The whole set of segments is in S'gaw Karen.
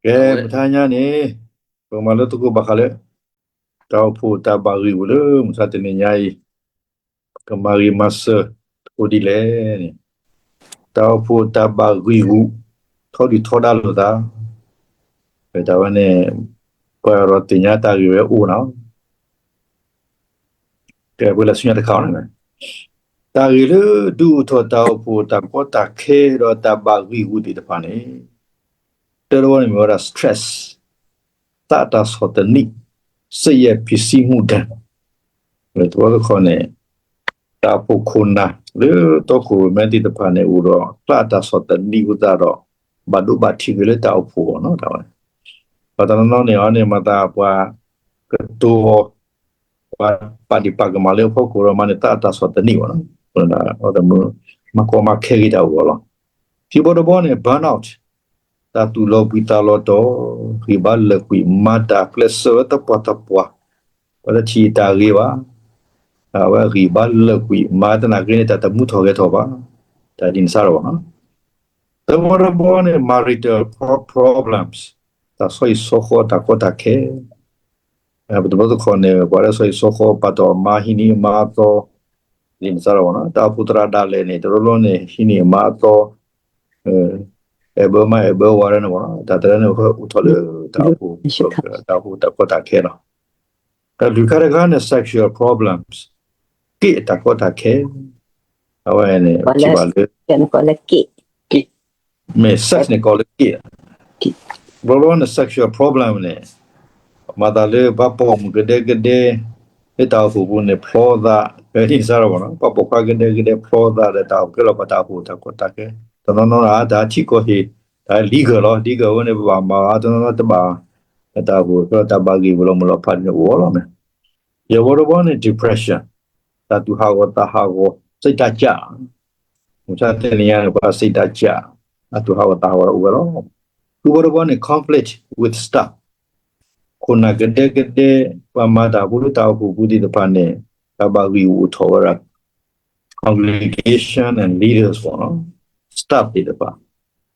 ဖဲမုၢ်ထါညါန့ၣ် ပကမၤလိသကိးဘၣ်ဃးလၢ တၢ်အိၣ်ဖှိၣ်တၢ်ဘၣ်ဂံၢ်ဂူာ်လၢမုၢ်ထါတနံၤညါအံၤ ကမၤဂ့ၤမၤစၢၤသကိးဒ်လဲၣ်န့ၣ် တၢ်အိၣ်ဖှိၣ်တၢ်ဘၣ်ဂံၢ်ဂူာ် ထီဒုၣ်ထီဒါလိာ်သး တၢ်ဝဲန့ၣ် ပှၤဒီးသ့ၣ်ညါတၢ်ဂ့ၢ်ဝဲအိၣ်နီၤ ကဲ ပကလဲၤဆူညါတခါန့ၣ် တၢ်ဂ့ၢ်လၢဒုးအိၣ်ထီၣ်တၢ်အိၣ်ဖှိၣ်တၢ်ကီတၢ်ခဲဒီးတၢ်ဘၣ်ဂံၢ်ဂူာ်သ့ၣ်တဖၣ်န့ၣ် တၢ်တဝီန့ၣ်မ့ၢ်ဝဲဒၣ် stress သးတၢ်ဆီၣ်သနံး စိတ်ရဲ့ဖိစီးမှုဒဏ် လၢတဝီတခီန့ၣ် တၢ်အိၣ်ဖှိၣ်ခိၣ်နၢ်လၢတီခိၣ်ရိၣ်မဲသ့ၣ်တဖၣ်န့ၣ် အိၣ်ဒီးသးတၢ်ဆီၣ်သနံးအဃိသတးဒီး ဘၣ်ဒိဘၣ်ထံးက့ၤလၢတၢ်အိၣ်ဖှိၣ်အဂီၢ်နီၤ တၢ်ဝဲန့ၣ် ပှၤတနီၤနီၤန့ၣ်အီၤန့ၣ် မၤသးပှၤကတိၤအီၤ ပှၤပာ်ဒံးပာ်ကမၣ်လၢအဖီခိၣ်ဒီးမၤန့ၢ်သးအတၢ်ဆီၣ်သနံးအီၤနီၤ မၤကီမၤခဲက့ၤတၢ်အိၣ်အီၤလီၤ. ခံဘီတဘီန့ၣ် burnout တၢ်သူၣ်လီၤဘှံးသးလီၤတီၤ ဂံၢ်ဘါလၢာ်ကွံာ် မၤတၢ်ကျဲးစၢးဝဲသပှၢ်တပှၢ် ပှၤတထံၣ်တၢ်ဂ့ၤဘၣ် အဝဲဂံၢ်ဘါလၢာ်ကွံာ် မၤတနာ်က့န့ၣ် တၢ်တမူထီၣ်ဂဲၤထီၣ်ဘၣ် တၢ်ဒ်န့ၣ်စးထီၣ်ဘၣ်နီၤ တဘီတဘီန့ၣ် marital problems တၢ်ဆီဟံၣ်ဆီဃီတၢ်ကီတၢ်ခဲ ပတဘီတခီန့ၣ် ပှၤလၢဆီဟံၣ်ဆီဃီပာ်တီၢ်အမါဟံးန့ၢ်အမါအသီ ဒ်န့ၣ်စးထီၣ်ဘၣ်နီၤ တၢ်အိၣ်ဖှိၣ်သရၣ်ဒၣ်လဲာ်န့ၣ် တဘီတဘီန့ၣ် ဟံးန့ၢ်အမါအသီ အဲၣ်ဘၢမါအဲၣ်ဘၢဝၤဒၣ်န့ၣ်ဘၣ်နီၤ တၢ်တရၢန့ၣ်အိၣ်ထီၣ်လၢတၢ်အိၣ်ဖှိၣ် တၢ်အိၣ်ဖှိၣ်တၢ်ကီတၢ်ခဲလီၤ. တၢ်လွံၢ်ခါတခါန့ၣ် sexual problems က့ၣ်အတၢ်ကီတၢ်ခဲ အဝဲန့ၣ် ထံၣ်ဘၣ်လၢ မ့ၢ် sex န့ၣ် ကိးလၢက့ၣ် ဘျီဘျီန့ၣ် sexual problem န့ၣ် မၤသးလၢပှၤပိာ်မုၣ်ကဒဲကဒဲ လၢတၢ်အိၣ်ဖှိၣ်ပူၤန့ၣ် ဖျီသး ဖဲန့ၣ်စးထီၣ်ဘၣ်နီၤ ပှၤပိာ်ခွါကဒဲကဒဲဖျီသးဒီးတၢ်အိၣ်ကဲလီၤပှၤတၢ်အိၣ်ဖှိၣ်တၢ်ကီတၢ်ခဲ တနီၤနီၤတၢ်ထံကီၢ်ဟ့ၣ် တၢ် legal လီၤ legal အဝဲန့ၣ် ပဘၣ်မၤအီၤ တနီၤနီၤတဘၣ် တၢ်အိၣ်ဖှိၣ်ကဲလီၤတၢ်ဘၣ်ဂ့ၢ်ဝဲလီၤမုၢ်လီၤဖးဒ်န့ၣ်အိၣ်လီၤန့ၣ် ယဝီတဘီန့ၣ် depression တၢ်သူၣ်ဟးဂီၤသးဟးဂီၤ စိတ်ဓာတ်ကျ မုၢ်ဆါတနံၤညါန့ၣ် ပှၤ စိတ်ဓာတ်ကျ အသူၣ်ဟးဂီၤသးဟးဂီၤအိၣ်ဝဲလီၤ. ဃုဘီတဘီန့ၣ် conflict with staff ခိၣ်နၢ်ကဒဲကဒဲ ပှၤမၤတၢ်ဖိလၢတၢ်အိၣ်ဖှိၣ်ပူၤသ့ၣ်တဖၣ်န့ၣ် တၢ်ဘၣ်ဂံၢ်အိၣ်ထီၣ်ဝဲဒၣ် congregation and leaders ပှၤ staff သ့ၣ်တဖၣ်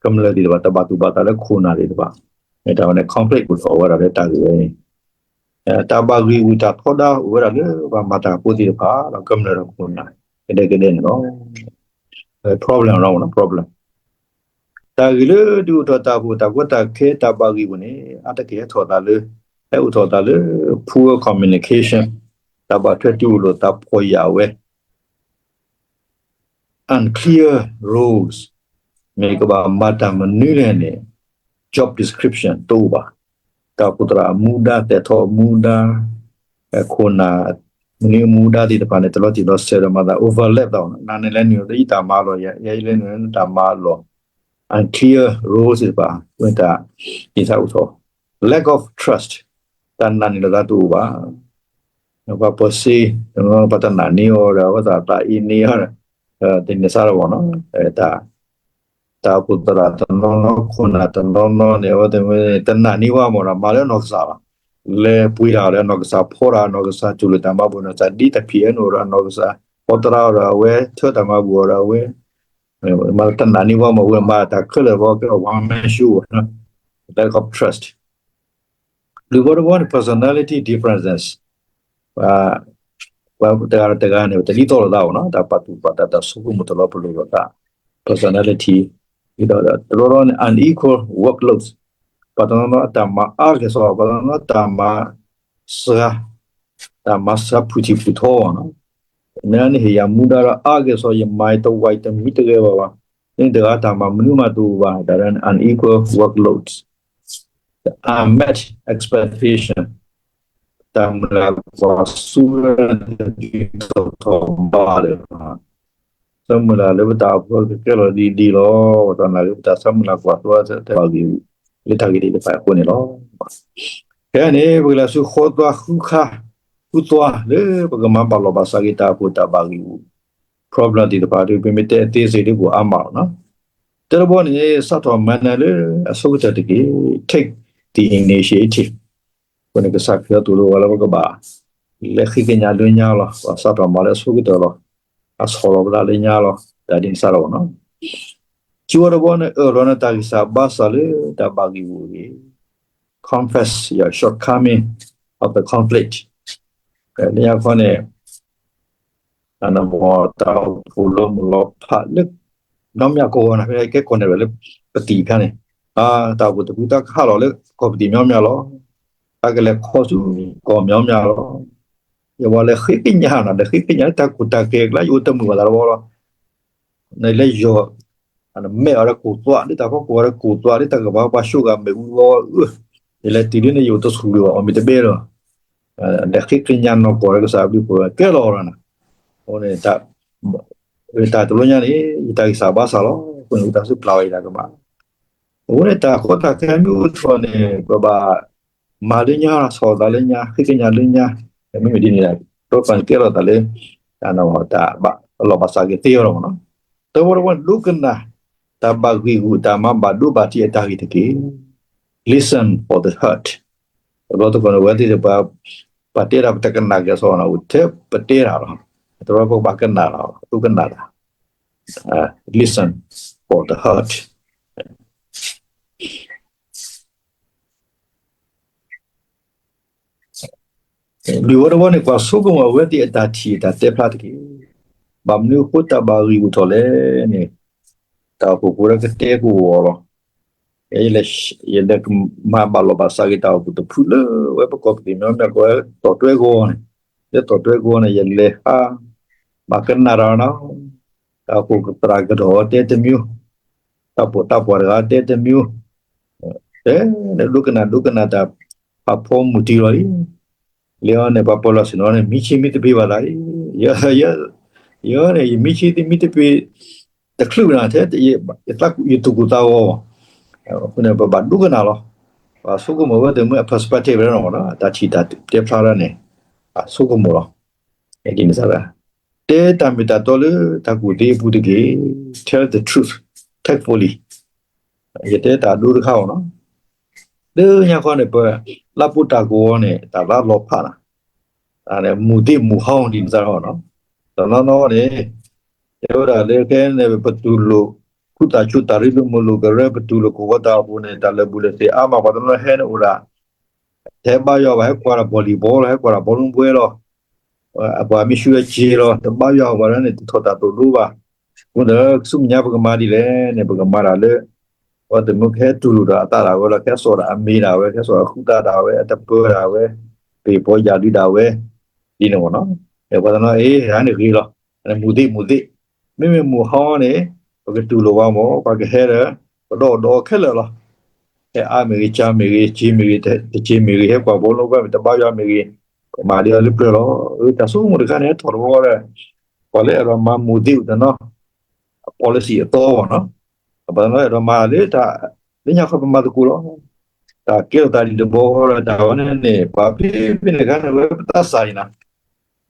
ကမျၢၢ်သ့ၣ်တဖၣ် တဘၣ်သူၣ်ဘၣ်သးလၢခိၣ်နၢ်သ့ၣ်တဖၣ် တၢ်ဝဲန့ၣ် conflict အိၣ်ထီၣ်ဝဲဒၣ်လၢတၢ်ဂ့ၢ်ဝဲန့ၣ် တၢ်ဘၣ်ဂံၢ်ဂူာ်တၢ်ထီဒါအိၣ်ဝဲဒၣ်လၢပှၤမၤတၢ်ဖိသ့ၣ်တဖၣ် ဒီးကမျၢၢ်ဒီးခိၣ်နၢ် ကဒဲကဒဲန့ၣ်လီၤ. problem လီၤ problem တၢ်ဂ့ၢ်လၢဒုးအိၣ်ထီၣ်တၢ်အိၣ်ဖှိၣ်တၢ်ကီတၢ်ခဲတၢ်ဘၣ်ဂံၢ်ပူၤန့ၣ် အါတက့ၢ်ဟဲထီၣ်သးလၢ ဟဲအိၣ်ထီၣ်သးလၢ poor communication တၢ်ဘၣ်ထွဲတူၢ်လိာ်သးဖှီၣ်ယာ်ဝဲ unclear roles မ့ၢ်ကဘၣ်မၤတၢ်မနုၤလဲၣ်န့ၣ် job description တအိၣ်ဘၣ်. တၢ်အိၣ်ဖှိၣ်သရၣ်အမူဒါ သဲးထီၣ်အမူဒါ ခိၣ်နၢ် မနုၤအမူဒါသ့ၣ်တဖၣ်န့ၣ် တလီၤတံၢ်လီၤဆဲးဒီးမၤသး overlap သး နၤန့ၣ်လဲၤနုာ်လၢ ယတၢ်မၤလီၢ် ယဲယလဲၤနုာ်လၢနတၢ်မၤလီၢ် unclear roles သ့ၣ်တဖၣ် ဝဲတၢ်သ့ၣ်တဖၣ်အိၣ်ထီၣ် lack of trust တၢ်နာ်န့ၢ်လိာ်သးတအိၣ်ဘၣ် ပှၤပၢၤစ့ တနီၤနီၤပှၤတနာ်န့ၢ်အီၤဒီး အဝဲသ့ၣ်သးအ့န့ၢ်အီၤဒီး တနံၤစးထီၣ်ဘၣ်နီၤ တၢ်အိၣ်ဖှိၣ်သရၣ်တနီၤနီၤ ခိၣ်နၢ်တနီၤနီၤန့ၣ် အဝဲသ့ၣ်တနာ်န့ၢ်ဝဲမ့ၢ်ဒီး မၤလၢအနီၢ်ကစၢ်လီၤ. လဲၤပှ့ၤတၢ်ဒီးအနီၢ်ကစၢ် ဖီတၢ်အနီၢ်ကစၢ် တူၢ်လိာ်တၢ်မၤဘူၣ်အနီၢ်ကစၢ် ဒ်တၢ်ဖံးအၢနုာ်ဒီးအနီၢ်ကစၢ် ဖီသရၣ်အီၤဒီးအဝဲ ထၢတၢ်မၤဘူၣ်အီၤဒီးအဝဲ မၤတနာ်န့ၢ်ဝဲမ့ၢ်ဝဲ မၤတၢ်ခဲလၢာ်ဘၣ်ကဲ one man show နီၤ lack of trust လွံၢ်ဘီတဘီန့ၣ် personality differences ပှၤ ပှၤတဂၤဒီးတဂၤန့ၣ် တဒ်သိးလိာ်သးဘၣ်နီၤ တၢ်ပာ်သူၣ်ပာ်သး တၢ်ဆိကမိၣ်တလီၤပလိာ်လိာ်သး personality ဒီးတဘီဘီန့ၣ် unequal workload ပှၤတနီၤနီၤအတၢ်မၤအါကဲၣ်ဆိး ပှၤတနီၤနီၤတၢ်မၤစှၤ တၢ်မၤစှၤဖုၣ်ထံၣ်ဖုၣ်ထီဘၣ်နီၤ မ့ၢ်န့ၣ်ဟ့ၣ်ယၤမူဒါဒီးအါကဲၣ်ဆိး ယမၤတဝံၤတမံၤတဂ့ၤဘၣ်ဘၣ် န့ၣ်တဂၤတၢ်မၤမနုၤမးတအိၣ်ဘၣ် တၢ်လၢ unequal workload, the unmet expectation တၢ်မုၢ်လၢ်ကွၢ်စိဝဲဒၣ်တဒ်သိးသိးဘၣ်လၢ ဆၢမုၢ်လၢ်လၢပတၢ်အိၣ်ဖှိၣ်ကကဲလီၤဒ်ဒ်လီၤ ပတၢ်နာ်လၢပတၢ်ဆၢမုၢ်လၢ်ကွၢ်စိဝဲဒၣ်တဘၣ်ဂ့ၤ လၢတၢ်ဂ့ၢ်သ့ၣ်တဖၣ်အဃိန့ၣ်လီၤ. ဖဲန့ၣ် ပကလဲၤဆူဃီသွါဃုခါ ဃုသွါလၢပကမၤဘၣ်လီၤဘၣ်စးက့ၤတၢ်အိၣ်ဖှိၣ်တၢ်ဘၣ်ဂ့ၢ် problem သ့ၣ်တဖၣ်ဒီး ပမ့ၢ်တဲသ့စ့ၢ်ကီး အါမးလီၤနီၤ. တၢ်တဘီန့ၣ် စးထီၣ်မၤနၢၤလၢအဆိကတၢၢ်တက့ၢ် take the initiative အဃိန့ၣ် ကစၢ်ခရံာ်အသိးဒီး ပှၤလၢပကဘၣ် လဲၤဃ့ကညးလၢညါလီၤ ပှၤစးထီၣ်မၤလၢအဆိကတၢၢ်လီၤ အဆီၣ်လီၤပသးလၢညါလီၤ တၢ်ဒ်န့ၣ်စးထီၣ်ဘၣ်နီၤ. ခံဘီတဘီန့ၣ် အၢၣ်လီၤနတၢ်ဂံၢ်စၢ်ဘါစၢ်လၢတၢ်ဘၣ်ဂ့ၢ်ဂီၢ်အဂ့ၢ် confess your shortcoming of the conflict. လၢညါခီန့ၣ် တၢ်အိၣ်ဖှိၣ်လၢမုၢ်လီၤဖးလၢကညီမ့ၢ်ကီၢ်ဂီၢ်န့ၣ် ဖဲကဲကီၢ်နဲၣ်ရဲၣ်လၢပသံၣ်အခါန့ၣ်, တၢ်အိၣ်ဖှိၣ်တဖုတၢ်ကဟးလီၤလၢကီၢ်ပသံၣ်မ့မ့ၢ်လီၤ. တၢ်ကလဲၤခီဆူကီၢ်မ့မ့ၢ်လီၤ. ယဝဲလဲၤဃ့ကညးနီၤ, လဲၤဃ့ကညးလၢတၢ်ကူၣ်တၢ်ကဲၤကျါ ယအိၣ်တမုာ်ဘၣ်သးတဘျီလီၤ. နလဲၤယီၤ မဲာ်အီၤဒီးကိၢ်သွး ဒ်တၢ်ဖီခိၣ်အီၤဒီးကိၢ်သွး ဒ်တၢ်ကဘၣ်ပှၤဆိၣ်ဂၤမ့ၣ်အူအီၤ, ယလဲၤတုၤဒ်န့ၣ် ယအိၣ်တဆူၣ်လၢၤဘၣ် အီၣ်မ့ၢ်တဘဲလီၤ. လဲၤဃ့ကညးနီၢ်ကီၢ်ဒီးကစၢ်အဘျုးအဖှိၣ်ကဲလီၤလီၤနီၤ. အဃိန့ၣ် တၢ်တဘျီညါန့ၣ် ယတၢ်ဂံၢ်စၢ်ဘါစၢ်လီၤ. အဃိန့ၣ် တၢ်စူၢ်ပျၢ်ဝဲယတၢ်ကမၣ်. အဃိန့ၣ် တၢ်ကီတၢ်ခဲမ့ၢ်အိၣ်ထီၣ်န့ၣ် ပဘၣ်မၤလၢညါ ဆီၣ်သးလၢညါ ဃ့ကညးလၢညါ, မ့မ့ၢ်ဒ်န့ၣ် တၢ်ပၢ်န့ၣ်ကဲထီၣ်သးလၢ တၢ်ဘၣ်လီၢ်ဘၣ်စးက့ၤသ့အီၤလီၤမ့ၢ်နီၤ. တၢ်ဝီတဝီန့ၣ် ဒိကနၣ် တၢ်ဘၣ်ဂံၢ်ဂူာ်တၢ်မၤဘၣ်ဒိဘၣ်ထံးအတၢ်ဂ့ၢ်တက့ၢ်. Listen for the hurt. တဘျီတခီၣ်န့ၣ် အဝဲသ့ၣ်တဖၣ် ပှၤတဲတၢ်ပတကနၣ်က့ၤအီၤနီၤ, အိၣ်ထဲပတဲတၢ်လီၤ. တဘျီတခီၣ်ဘၣ်ကနၣ်လီၤ, ဒိကနၣ်တၢ် listen for the hurt. လွံၢ်ဝီတဝီန့ၣ် ကွၢ်ဆိကမိၣ်အဝဲသ့ၣ်အတၢ်ထံၣ်အတၢ်တဲဖျါတက့ၢ်. ဘၣ်မနုၤအဃိတၢ်ဘၣ်ဂံၢ်ဂူာ်ထီၣ်လဲၣ်န့ၣ် တၢ်အိၣ်ဖှိၣ်ဖိလၢကတဲကဝီၤလီၤ. ယလဲၤမၤဘၣ်လီၢ်ဘၣ်စးက့ၤတၢ်အိၣ်ဖှိၣ်တဖုလၢ ဝဲပကီၢ်ပသံၣ်မ့မ့ၢ်ကီၢ်ဝဲတီၢ်တွဲကဝီၤန့ၣ်, လၢတီၢ်တွဲကဝီၤန့ၣ် ယလဲၤဟး ဘၣ်ကနၣ်တၢ်နီၤ, တၢ်အိၣ်ဖှိၣ်ကသရၣ်ကဒီးတဲတမံၤ, တၢ်ပိာ်တၢ်ပှၢ်တဂၤတဲတမံၤ, တဲဒိကနၣ်ဒိကနၣ်တၢ်ဖးဖီမုၢ်တံၢ်လီၤလံ. လၢအီၤန့ၣ် ပှၤပၢၤလီၢ်ဆ့ၣ်နီၤန့ၣ် မံဆ့မံသပ့ၤဘၣ်သးလံ. ယၤန့ၣ် ယမံဆ့မံသပ့ၤ တချုးနၤထဲ ယသူၣ်ကိၢ်သးဂီၤဘၣ်. အဃိန့ၣ် ပဘၣ်ဒိကနၣ်လီၤ. ပဆိကမိၣ်ဝဲတမ့ၢ်အ perspective ဝဲနီၤ, တၢ်ထံၣ်တၢ်တဲဖျါဒၣ်န့ၣ် ပဆိကမိၣ်လီၤ. ဒ်န့ၣ် တဲတၢ်မ့ၢ်တၢ်တီလၢတၢ်ကူၣ်သ့အပူၤတက့ၢ်. Tell the truth tactfully. ယတဲတၢ်ဒိတခါအီၤနီၤ. လၢညါခီန့ၣ် ပလၢပတၢ်ကဝီၤန့ၣ် တၢ်လၢလီၤဖးနၤ, မူးသ့ၣ်မူးဟီဒ်န့ၣ်သ့နီၤ. တနီၤနီၤန့ၣ် တဲဝဲဒၣ်လၢခဲအံၤန့ၣ် ပတူၢ်လိာ် ခူသူၣ်စူၤတၢ်ရ့လိာ်မုာ်လိာ်ကရၢ ပတူၢ်လိာ်ကဝီၤတၢ်အိၣ်ဖှိၣ်န့ၣ် တၢ်လၢာ်ဘူၣ်လၢာ်သ့ၣ်အါမး ပှၤတနီၤဟဲန့ၣ်အိၣ်ဒၣ် တဟဲဘါယွၤဘၣ် ဟဲကွၢ်တၢ် volleyball လီၤ, ဟဲကွၢ်တၢ် ဘောလုံးပွဲ လီၤ. အပှၤမ့ၢ်ဆူၣ်ဝဲက့ၤလီၤ, တဘါယွၤဘၣ်န့ၣ် တထီၣ်တၢ်သိၣ်လိဘၣ်. အဃိန့ၣ် ဆူမဲာ်ညါပကမၤဒ်လဲၣ်န့ၣ် ပကမၤတၢ်လၢ အဝဲသ့ၣ်မ့ၢ်ကဟဲတူၢ်လိာ်ဒီးအသးဒၣ်ဝဲလီၤ, ကဟဲစိာ်ဒၣ်အမ့ၢ်ဒၣ်ဝဲ, ကဟဲစိာ်အဃုသးဒၣ်ဝဲ, အတပၢၤဒၣ်ဝဲ, ပ့ၤဖီယာ်ဒုးဒၣ်ဝဲ, ဒ်န့ၣ်မ့ၢ်နီၤ. ပှၤတနီၤအံၤ ဟဲန့ၣ်ဂ့ၤလီၤ, မူးသ့ၣ်မူးသ့ၣ်, မ့မ့ၢ်မူးဟီန့ၣ် ပကတူၢ်လိာ်ဝဲမ့ၢ် ပှၤကဟဲဒီး ပဒီအီၣ်ဒီအီခဲလၢာ်လီၤ. ဟဲအါမ့ၢ်ဂ့ၤ ကၢ်မ့ၢ်ဂ့ၤ ကၠ့မ့ၢ်ဂ့ၤ တကၠ့မ့ၢ်ဂ့ၤ ဟဲကွၢ်ဘီလိဝဲ တဘါယွၤမ့ၢ်ဂ့ၤ, ပမၤဒ်အီၤလၢပျၢၤလီၤ. တၢ်ဆိကမိၣ်တခါန့ၣ် ဟဲထီၣ်တဝီဒီး ပှၤလၢအဲၣ်ဒိးမၤမူးသ့ၣ်အိၣ်တနီၤ အ policy အသီဘၣ်နီၤ. ပှၤတနီၤအဲၣ်ဒိးမၤလၢတၢ် လၢညါခီပမၤသကိးလီၤ. တၢ်ကဲထီၣ်သးဒ်တဘျီဃီဒီး တၢ်ဝဲန့ၣ်န့ၣ် ပှၤဖဲဖဲန့ၣ်အခါန့ၣ် ဝဲပသးစၢ်အံၤနၤ,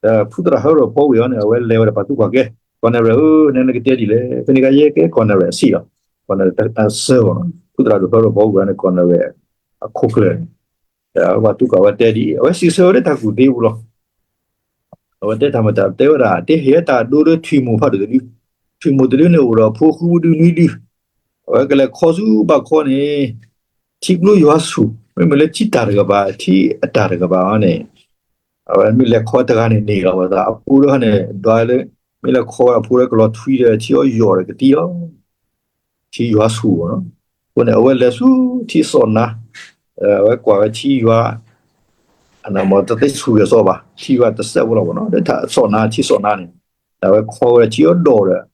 ဒီးဖုသရၣ်ဟၢရိၣ်ဖီဝ့ၢ်အီၤန့ၣ် အဝဲလဲၤဝဲဒီးပှၤသူၣ်ပှၤကဲ, ကီၢ်နဲၣ်ရဲၣ်ဧၢ, နကတဲဒ်လဲၣ်, ဖဲန့ၣ်အခါယဲကဲကီၢ်နဲၣ်ရဲၣ်အဆံးလီၤ. ကီၢ်နဲၣ်ရဲၣ်အဆၢဘၣ်နီၤ, ဖုသရၣ်ဒိၣ်ဟၢရိၣ်ဖီဝ့ၢ်အီၤန့ၣ် ကီၢ်နဲၣ်ရဲၣ်အခိၣ်ကျၢၢ်န့ၣ် ပှၤသူၣ်ကီၢ်ဝဲတဲဒ်အံၤ, အဝဲစံးဆၢဝဲလၢတၢ်ကူၣ်သ့ပူၤလီၤ. အဝဲတဲတၢ်မတၤတဲဝဲဒၣ် တဟ့ၣ်တၢ်ဒိလၢထွံၣ်မိၢ်ဖးဒိၣ်တဒု, ထွံၣ်မိၢ်တဒုန့ၣ် အိၣ်ဒီးဖိဃုဒုနွံဒု, အဝဲကလဲၤခီဆူဘၣ်ခီန့ၣ် ထံကျိယွၤဆူၣ်, မ့မ့ၢ်လၢထံတၢ်တကပၤ ထံအတၢ်တကပၤအီၤန့ၣ် အဝဲမ့ၢ်လဲၤခီတဂၤန့ၣ်န့ၢ်လီၤဝဲသး အဖိဒီးန့ၣ် ဒွးလၢ မ့ၢ်လဲၤခီဝဲအဖိဒီးကလီၤထွံဒီး ထံအီၤယိာ်ဒီးကသံလီၤ. ထံယွၤဆူၣ်အီၤနီၤ, အဃိန့ၣ် အဝဲလဲၤဆူထံစီၣ်နါ, အဝဲကွၢ်ဝဲထံယွၤ အနမ့ၢ်တသ့ဆူၣ်ဂဲၤစီဘၣ်, ထံယွၤတစဲးဖိလီၤဘၣ်နီၤ, လၢစီၣ်နါ ထံစီၣ်နါန့ၣ် အဝဲခီဝဲထံအီၤဒိၣ်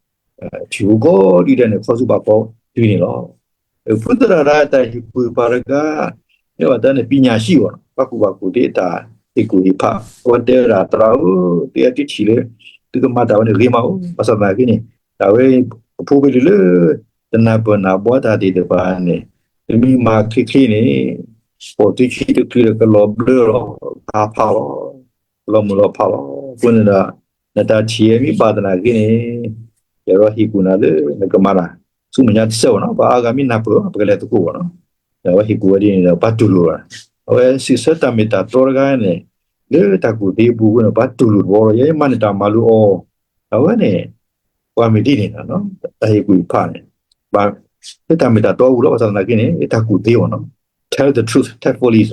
ဒီး ထံဖိကီၢ်ဒုးဒဲးန့ၣ် ခီဆူဘၣ်ခီတုၤန့ၣ်လီၤ. ဖုသရၣ်ဒၣ်တၢ်ဟ့ၣ်ကူၣ်ပာ်တဂၤ မ့ၢ်ဘၣ်တၢ်န့ၣ် ပညာရှိဘၣ်နီၤ, ဘၣ်ကူၣ်ဘၣ်ကူၣ်သ့တၢ်ဟ့ၣ်ကူၣ်ဟ့ၣ်ဖး, အဝဲတဲဝဲဒၣ် သရၣ်ဧၢ, သုဟဲတုၤထံၣ်လၢ သုကမၤတၢ်ဝဲန့ၣ်ဂ့ၤမးဧိၤ, ဘၣ်ဆၣ်သနာ်က့န့ၣ် တၢ်ဝဲ အဖိပလံၤလၢ တနၢ်ပၢၢ်နၢ်ဘှီတၢ်သ့ၣ်တဖၣ်န့ၣ် သုမ့ၢ်မၤချ့ချ့န့ၣ် ပိာ်သုခံတချုးဒီးကလီၤဘျၢလီၤ, ကဟးဖးလီၤ, ကလီၤမုၢ်လီၤဖးလီၤ. အဃိန့ၣ်ဒီး နတၢ်ထံၣ်အံၤမ့ၢ်ဘၣ်သနာ်က့န့ၣ် ယအဲၣ်ဒိးဟ့ၣ်ကူၣ်နၤလၢနကမၤတၢ် ဆူမဲာ်ညါတစဲးဘၣ်နီၤ, ပှၤအါဂၤမ့ၢ်နၢ်ပၢၢ် ပကလဲၤသကိးဘၣ်နီၤ. ဒီးအဝဲဟ့ၣ်ကူၣ်ဝဲဒ်န့ၣ်ဒီး ပှၤတူၢ်လိာ်ဝဲ, အဝဲစံးဆၢတၢ်မ့ၢ်တၢ်တီတခါန့ၣ် လၢတၢ်ကူၣ်သ့အပူၤအဃိန့ၣ် ပှၤတူၢ်လိာ်တဘျီလီၤ, ယဲယမၤန့ၢ်တၢ်မၤလိအီၤ, အဝဲန့ၣ် ပှၤမ့ၢ်ဒ်န့ၣ်နီၤ, တၢ်ဟ့ၣ်ကူၣ်ဟ့ၣ်ဖးန့ၣ် လၢတၢ်မ့ၢ်တၢ်တီအပူၤလီၤ, ဘၣ်ဆၣ်သနာ်က့န့ၣ် လၢတၢ်ကူၣ်သ့အီၤနီၤ. tell the truth tactfully.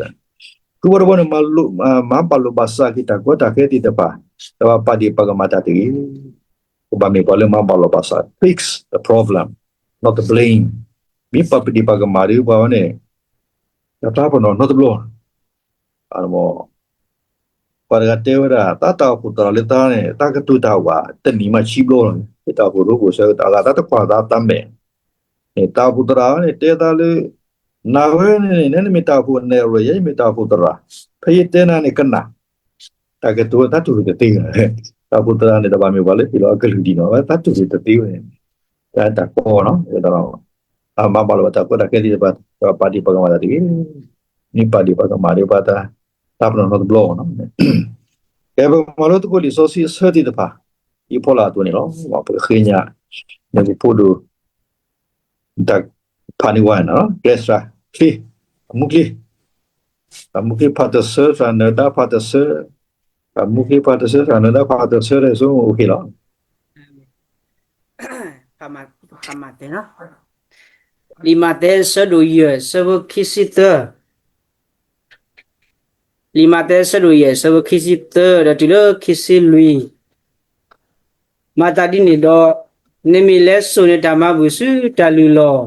ဃုဝဲတဘီန့ၣ် မၤလိ, မၤဘၣ်လိာ်ဘၣ်စးက့ၤတၢ်ကီတၢ်ခဲသ့ၣ်တဖၣ်, ဒီးပာ်ဒ့ၣ်ပာ်ကမၣ်တၢ်တဂ့ၤ. ကဘၣ်မ့ၢ်ပှၤလၢမၤဘၣ်လိာ်ဘၣ်စး, fix the problem, not the blame. မ့ၢ်ပာ်ဒ့ၣ်ပာ်ကမၣ်ဒီးပှၤဝဲန့ၣ်, တၢ်ဖျါပနီၣ်နီတဘျီ ပှၤတဂၤတဲဝဲဒၣ် သးတၢ်အိၣ်ဖှိၣ်သရၣ်လၢသးန့ၣ် သးကတိၤတၢ်ဝဲ တနံၣ်မးဆံဘျီလီၤ. တၢ်အိၣ်ဖှိၣ်ရိဖှိၣ်ဆၢကတီၢ်အဂၤ သးတကွၢ်သးသးမဲာ်န့ၣ် တၢ်အိၣ်ဖှိၣ်သရၣ်န့ၣ် တဲသးလၢ နၤဝဲန့ၣ် နမ့ၢ်တၢ်အိၣ်ဖှိၣ်နဲၣ်ရွဲၣ် ယဲယမ့ၢ်တၢ်အိၣ်ဖှိၣ်သရၣ်, ဖဲယတဲနၤန့ၣ်ကနၣ်, တၢ်ကတိၤဝဲသးတူၢ်တသ့ဝဲ, တၢ်အိၣ်ဖှိၣ်သရၣ်န့ၣ် တဘၣ်မ့ၢ်ပှၤလၢဟ့ၣ်လီၤအကလုၢ်ဒ်နီၤ ဝဲသးတူၢ်တသ့ဝဲန့ၣ် တၢ်ကီနီၤ မၤဘၣ်လိာ်ဘၣ်တၢ်ကီတၢ်ခဲသ့ၣ်တဖၣ် ပာ်ဒ့ၣ်ပာ်ကမၣ်တၢ်တဂ့ၤ. မ့ၢ်ပာ်ဒ့ၣ်ပာ်ကမၣ်ဒီးပှၤတၢ် တၢ်ပနီၣ်နီတဘျီနီၤ. ကဲ ပကမၤလိသကိးလံာ်စီဆှံအဆၢသ့ၣ်တဖၣ် ဒ်ဖီလာ်အသိးန့ၣ်လီၤ. ပဃ့ကညး န့ၣ်ပဖိဒိၣ် တၢ်ဖးန့ၢ်ဝဲန့ၣ်လီၤ. ကျဲစၢးချ့ အမူချ့, အမူချ့ဖးတဆၢ သရၣ်နၢၤဒါဖးတဆၢ, အမူချ့ဖးတဆၢ သရၣ်နၢၤဒါဖးတဆၢ ဒီးဆိကမိၣ်အိၣ်က့ၤလီၤ. လံာ်မးသဲ ဆၢဒိၣ်ယဲၢ် ဆၢဖိခံဆံသၢ, လံာ်မးသဲ ဆၢဒိၣ်ယဲၢ် ဆၢဖိခံဆံသၢ ဒီးတုၤလၢခံဆံလွံၢ်, မၤသးဒ်န့ၣ်ဒီး, နမ့ၢ်လဲၤစိာ်နတၢ်မၤဘူၣ်ဆူတၢ်လုၢ်လီၢ်,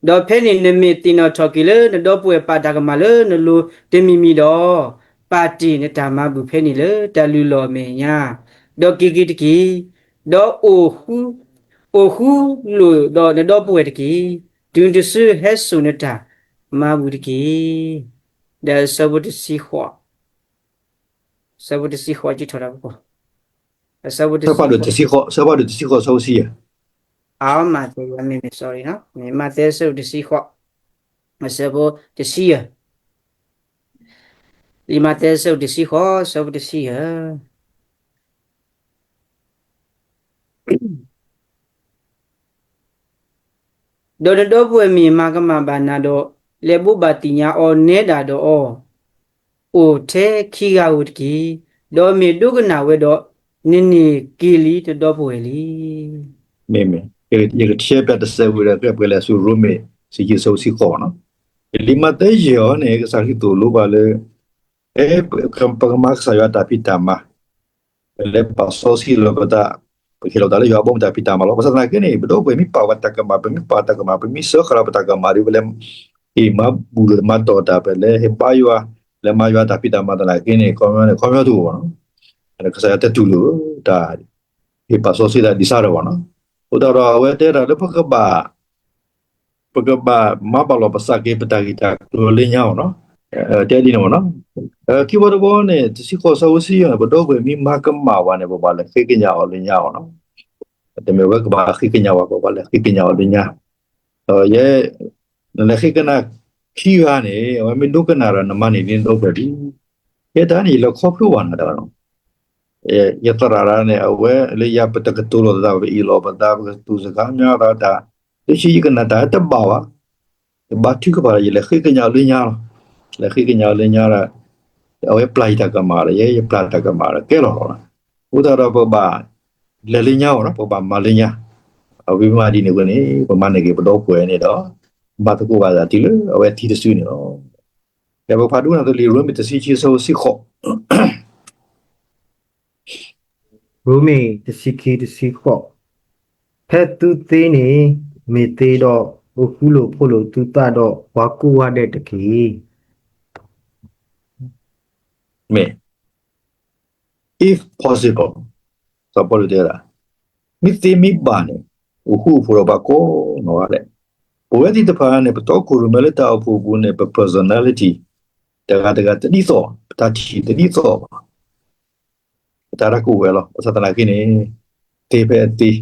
ဒီးဖဲန့ၣ်နမ့ၢ်သ့ၣ်နီၣ်ထီၣ်က့ၤလၢ နဒီပုၢ်ဝဲၢ်ပာ်တၢ်ကမၣ်လၢနလိၤတမံၤမံၤဒီး, ပာ်တ့ၢ်နတၢ်မၤဘူၣ်ဖဲန့ၣ်လၢတၢ်လုၢ်လီၢ်အမဲာ်ညါ, ဒီးက့ၤက့ၤတက့ၢ်, ဒီး အိၣ်ဃူလိာ်ဒီးနဒီပုၢ်ဝဲၢ်တက့ၢ်. တုၤနတစုဟဲစိာ်နတၢ်မၤဘူၣ်တက့ၢ်. ဒီးဆၢဖိတဆံဃိး, ဆၢဖိတဆံဃိး ကံထီၣ်တၢ်ပကီၢ်, ဆၢဖိတဆံဃိး, ဆၢဖိတဆံဃိး ဆၢဖိတဆံယဲၢ်, အမၤသဲ မ့မ့ၢ် sorry နီၤ, မ့ၢ်မးသဲ ဆၢဖိတဆံဃိး, ဆၢဖိတဆံယဲၢ်, လံာ်မးသဲ ဆၢဖိတဆံဃိး ဆၢဖိတဆံယဲၢ် ဒီးနဒီပုၢ်ဝဲၢ်မ့ၢ်မၤကမၣ်ဘၣ်နၤဒီး, လဲၤဘိးဘၣ်သ့ၣ်ညါအီၤနဲဒၣ်ဒီးအီၤ, အိၣ်ထဲခံဂၤဧိၤတက့ၢ်. ဒီးမ့ၢ်ဒိကနၣ်ဝဲဒီး, နန့ၢ်က့ၤလံနဒီပုၢ်ဝဲၢ်လံ. မ့မ့ၢ်, ယကဆှၢပျးတစဲးဝံၤဒီး ကဲပှဲၤလဲၤဆူရိမ့ၤ ဆံခံ ဆၢဖိတဆံဃိးနီၤ, လံာ်မးသဲယဲၢ်အံၤန့ၣ် ကစၢ်ခရံာ်သိၣ်လိပှၤလၢ ပကမၤကစၢ်ယွၤတၢ်ဖံးတၢ်မၤ, ပလဲၤပာ်စီဆှံလီၤပသး, ပဟ့ၣ်လီၤပသးလၢယွၤအဘီအမုၢ်တၢ်ဖံးတၢ်မၤလီၤ. ဘၣ်ဆၣ်သနာ်က့န့ၣ် ပဒီပုၢ်ဝဲၢ်မ့ၢ်ပာ်ဝဲတၢ်ကမၣ်, ပမ့ၢ်ပာ်တၢ်ကမၣ်, ပမ့ၢ်စၢဃာ်လီၤပတၢ်ကမၣ်ဒီး ပလဲၤဟ့ၣ်မၤဘူၣ်လိာ်မၤတီၢ်တၢ်, ပလဲၤဟ့ၣ်ဘါယွၤ, လဲၤမၤယွၤတၢ်ဖံးတၢ်မၤသနာ်က့န့ၣ် ခီပညီန့ၣ် ခီပညီတအိၣ်ဘၣ်နီၤ, ကစၢ်ယွၤတတူၢ်လိာ်တၢ် ဟ့ၣ်ပာ်စီဆှံတၢ်ဒံးစၢ်ဒီးဘၣ်နီၤ. အဃိသတးဒီး အဝဲတဲတၢ်လၢပကဘၣ် ပကဘၣ်မၤဘၣ်လိာ်ပသးက့ၤပတၢ်ဂ့ၢ်တၢ်ကျိၤလၢညါအီၤနီၤ. တဲဒ်န့ၣ်မ့ၢ်နီၤ. ခံဘီတဘီန့ၣ် တဆံဃိး ဆၢဖိတဆံယဲၢ်န့ၣ် ပဒီပုၢ်ဝဲၢ်မ့ၢ်မၤကမၣ်ဝဲန့ၣ် ပဘၣ်လဲၤဃ့ကညးအီၤလၢညါအီၤနီၤ. တမ့ၢ်ဝဲကဘၣ်ဃ့ကညးဝဲ ပဘၣ်လဲၤဃ့ကညးအီၤလၢညါ. ဒီးယဲ နလဲၤဃ့ကညးခံဂၤန့ၣ် အဝဲမ့ၢ်ဒိကနၣ်ဒီး နမၤန့ၢ်လံနဒီပုၢ်ဝဲၢ်လံ. ယဲတၢ်န့ၣ် ယလဲၤခီဖျိဘၣ်နၤတၢ်နီၤ. ယသရၣ်တဂၤန့ၣ် အဝဲလၢယၤ ပတကတိၤလိာ်သး ပအ့ၣ်လိာ်ပသး ပကတူၢ်စခါမညီသးတၢ်, လၢခံယကနၣ်တၢ်တဘၣ်ဘၣ်, တဘၣ်ထုကဖၣ်ဒီး ယလဲၤဃ့ကညးအီၤလၢညါလီၤ. လဲၤဃ့ကညးအီၤလၢညါဒီး အဝဲပျၢ်ယတၢ်ကမၣ်ဒီး ယဲယပျၢ်တၢ်ကမၣ်ဒီး ကဲလီၤလီၤ. အဃိသတးဒီး ပဘၣ်လဲၤလၢညါအီၤနီၤ, ပဘၣ်မၤလၢညါ. အဝဲမ့ၢ်ဒ်န့ၣ်အဃိန့ၣ် ပမၤန့ၢ်က့ၤပဒီပုၢ်ဝဲၢ်န့ၣ်ဒီး မၤသကိးဘၣ်သးတုၤလၢအဝဲသံတစုန့ၣ်လီၤ. ဒီးပဖးဒိကနၣ်သိလံာ်ရိမ့ၤတဆံခံ ဆၢဖိတဆံဃိး ရိမ့ၤတဆံခံ တဆံဃိး, ဖဲသုသ့န့ၣ် မ့ၢ်သ့ဒီး အိၣ်ဃူလိာ်ဖိးလိာ်သုသးဒီး ပှၤကိးဂၤဒဲးတက့ၢ်. မ့ၢ် if possible, စီၤပီလူးတဲဝဲဒၣ်, မ့ၢ်သ့မ့ၢ်ဘၣ်န့ၣ် အိၣ်ဃူအိၣ်ဖိးဒီးပှၤကိးနီၢ်ဂၤဒဲး. ပဝဲသ့ၣ်တဖၣ်န့ၣ် ပတီခိၣ်ရိၣ်မဲလၢတၢ်အိၣ်ဖှိၣ်အပူၤန့ၣ် ပ personality တဂၤတဂၤတဒ်သိး, ပတၢ်ထံၣ်တဒ်သိးဘၣ်. ပတၢ်ရၢကိးဝဲလီၤ. ဘၣ်ဆၣ်သနာ်က့န့ၣ် သ့ဖဲအသ့,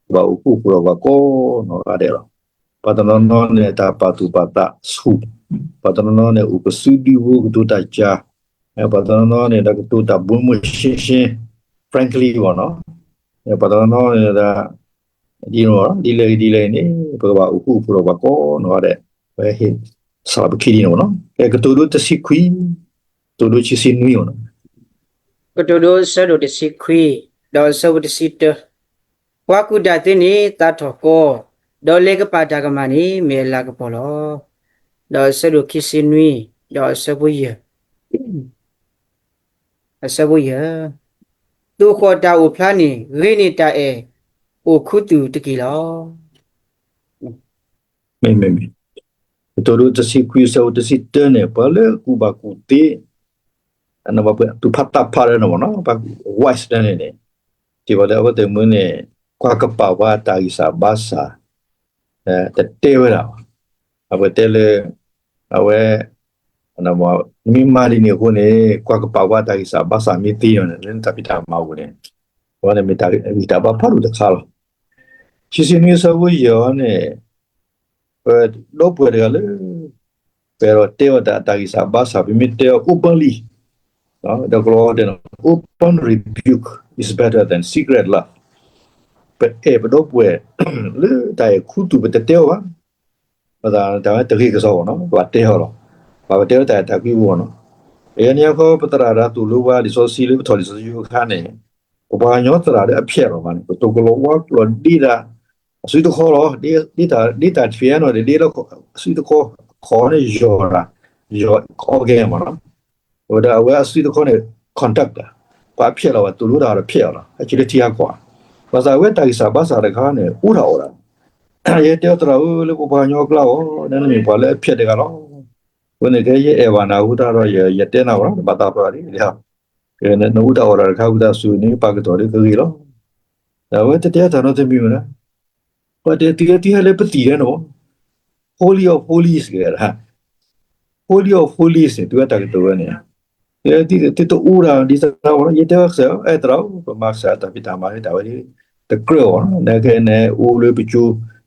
ပဘၣ်အိၣ်ဃူအိၣ်ဖိးဒီးပှၤကိးနီၢ်ဂၤဒဲးလီၤ. ပှၤတနီၤနီၤန့ၣ် တၢ်ပာ်သူၣ်ပာ်သးဆူၣ်, ပှၤတနီၤနီၤန့ၣ် အိၣ်ကစုဒုဖိကတိၤတၢ်စှၤ, ပှၤတနီၤနီၤန့ၣ် ဒီးကတိၤတၢ်ဘိမုၢ်ရှဲရှဲ frankly ဘၣ်နီၤ, ပှၤတနီၤနီၤန့ၣ်ဒီး ဒ်န့ၣ် ဒ်လဲၣ်ဂ့ၤဒ်လဲၣ်ဂ့ၤန့ၣ် ပကဘၣ်အိၣ်ဃူအိၣ်ဖိးဒီးပှၤကိးနီၢ်ဂၤဒဲး, ပဟ့ၣ်စးပခံဒ်န့ၣ်မ့ၢ်နီၤ. ကတိၤဒိတဆံခွံ, ကတိၤဒိဆံဆံနွံမ့ၢ်နီၤ. ကတိၤဒိဆၢဒိၣ်တဆံခွံ, ဒီးဆၢဖိတဆံတၢ, ပှၤကူၣ်တၢ်သ့န့ၣ်သးထီၣ်ကီ, ဒီးလဲၤကပာ်တၢ်ကမၣ်န့ၣ် မ့ၢ်အလၤကပီၤလီၤ. ဒီးအဆၢဒိၣ်ခံဆံနွံ, ဒီးအဆၢဖိယဲၢ်, အဆၢဖိယဲၢ်, သိၣ်ဃီၣ်တၢ်အိၣ်ဖျါန့ၣ် ဂ့ၤန့ၢ်တၢ်အဲၣ်အိၣ်ခူသူၣ်တက့ၢ်လီၤ. မ့မ့ၢ်, ကတိၤဒိတဆံခွံအဆၢဖိတဆံတၢန့ၣ် ပှၤလၢအကူၣ်ဘၣ်ကူၣ်သ့ သူၣ်ဖးသးဖးလၢန့ၣ်မ့ၢ်နီၤ, ပှၤ wise လၢန့ၣ်န့ၣ်, ထံၣ်ဘၣ်လၢအဝဲသ့ၣ်မုၢ်န့ၣ် ကွၢ်ကပာ်ဝဲတၢ်ဂံၢ်စၢ်ဘါစၢ် တတဲဝဲဒၣ်ဘၣ်. အဝဲတဲလၢ အဝဲ နမ့ၢ်မၤဒ်န့ၣ်အဃိန့ၣ် ကွၢ်ကပာ်ဝဲတၢ်ဂံၢ်စၢ်ဘါစၢ်မ့ၢ်သ့လီၤန့ၣ် လၢနတၢ်ဖံးတၢ်မၤအပူၤန့ၣ် အဝဲန့ၣ်မ့ၢ်တၢ်ဂံၢ်တၢ်ဘါဖးဒိၣ်တခါလီၤ. ခံဆံနွံအဆၢဖိယဲၢ်န့ၣ် ပဒီပုၢ်ဝဲၢ်တဂၤလၢ ပအဲၣ်ဒိးတဲအီၤတၢ်ဂံၢ်စၢ်ဘါစၢ် ပမ့ၢ်တဲအီၤ openly ဒီးကလီတဲ open rebuke is better than secret love. ပအဲၣ်ပဒီပုၢ်ဝဲၢ် လၢတၢ်အဲၣ်ခူသူၣ် ပတတဲအီၤဘၣ်. ဘၣ်ဆၣ်တၢ်ဝဲတဂ့ၤကစီၣ်ဘၣ်နီၤ, ပဘၣ်တဲအီၤလီၤ. ပဘၣ်ပတဲအီၤတၢ်အဲၣ်တၢ်ကွံအပူၤနီၤ. ယဲန့ၣ်အခီ ပသရၣ်ဒၣ်သိၣ်လိပှၤလံာ်စီဆှံလၢပထီၣ်လံာ်စီဆှံအခါန့ၣ် ပပှၤကညီသရၣ်လၢအဖျဲးလီၤမးန့ၣ် ပတိၤကလီဝါကျီၢ်ဒ့တၢ် အစုတခီလီၤ. ဒ့တၢ် ဒ့တၢ်တဖျဲးနီၤ ဒ့လၢအစုတခီ ခီန့ၣ်ယီၤတၢ် ယီၤ organ မးနီၤ. အဝဲဒၣ်အဝဲအစုတခီန့ၣ် conduct တၢ် ပှၤဖျဲးလီၤ ပှၤသိၣ်လိတၢ်ဒီးဖျဲးအီၤလီၤ ဟဲက့ၤလၢထံဟးကီၢ်. ဘၣ်ဆၣ်အဝဲတၢ်ဂံၢ်စၢ်ဘါစၢ်တခါန့ၣ် အိၣ်တၢ်အီၣ်တၢ် ယတဲအီၤသရၣ်ဧၢ လၢပပှၤကညီအကျါအီၤ နမ့ၢ်ပှၤလၢအဖျဲးတဂၤလီၤ. အဃိန့ၣ် ကဲယအဲၣ်ဘၣ်နၤအဃိသတးဒီး ယတဲနၤအီၤလီၤ တဘၣ်သးပှၢ်ဒ်လဲၣ်. နအိၣ်တၢ်အီၣ်တၢ်တခါ ဝံသးစူၤန့ၣ် ပာ်ကတီၢ်လၢကဂ့ၤလီၤ. အဝဲတတဲတၢ်နီတမံၤမ့ၢ်ဒၣ် ပှၤတဲသုဟဲသုဟဲလၢပသံၣ်ဒဲးန့ၣ်မး Holy of Holies ကဲဒၣ် Holy of Holies န့ၣ် သုဝဲတၢ်ကတိၤဝဲန့ၣ် သုတအိၣ်ဒၣ်ဒ်သရၣ်ဝဲလီၤ ယတဲဝဲကစၢ် အဲၣ်သရၣ်ဧၢ ပမၤကစၢ်တၢ်ဖံးတၢ်မၤလၢတၢ်ဝဲန့ၣ် တကြၢးအီၤနီၤ နကဲန့ၣ်အိၣ်လၢပကၠိ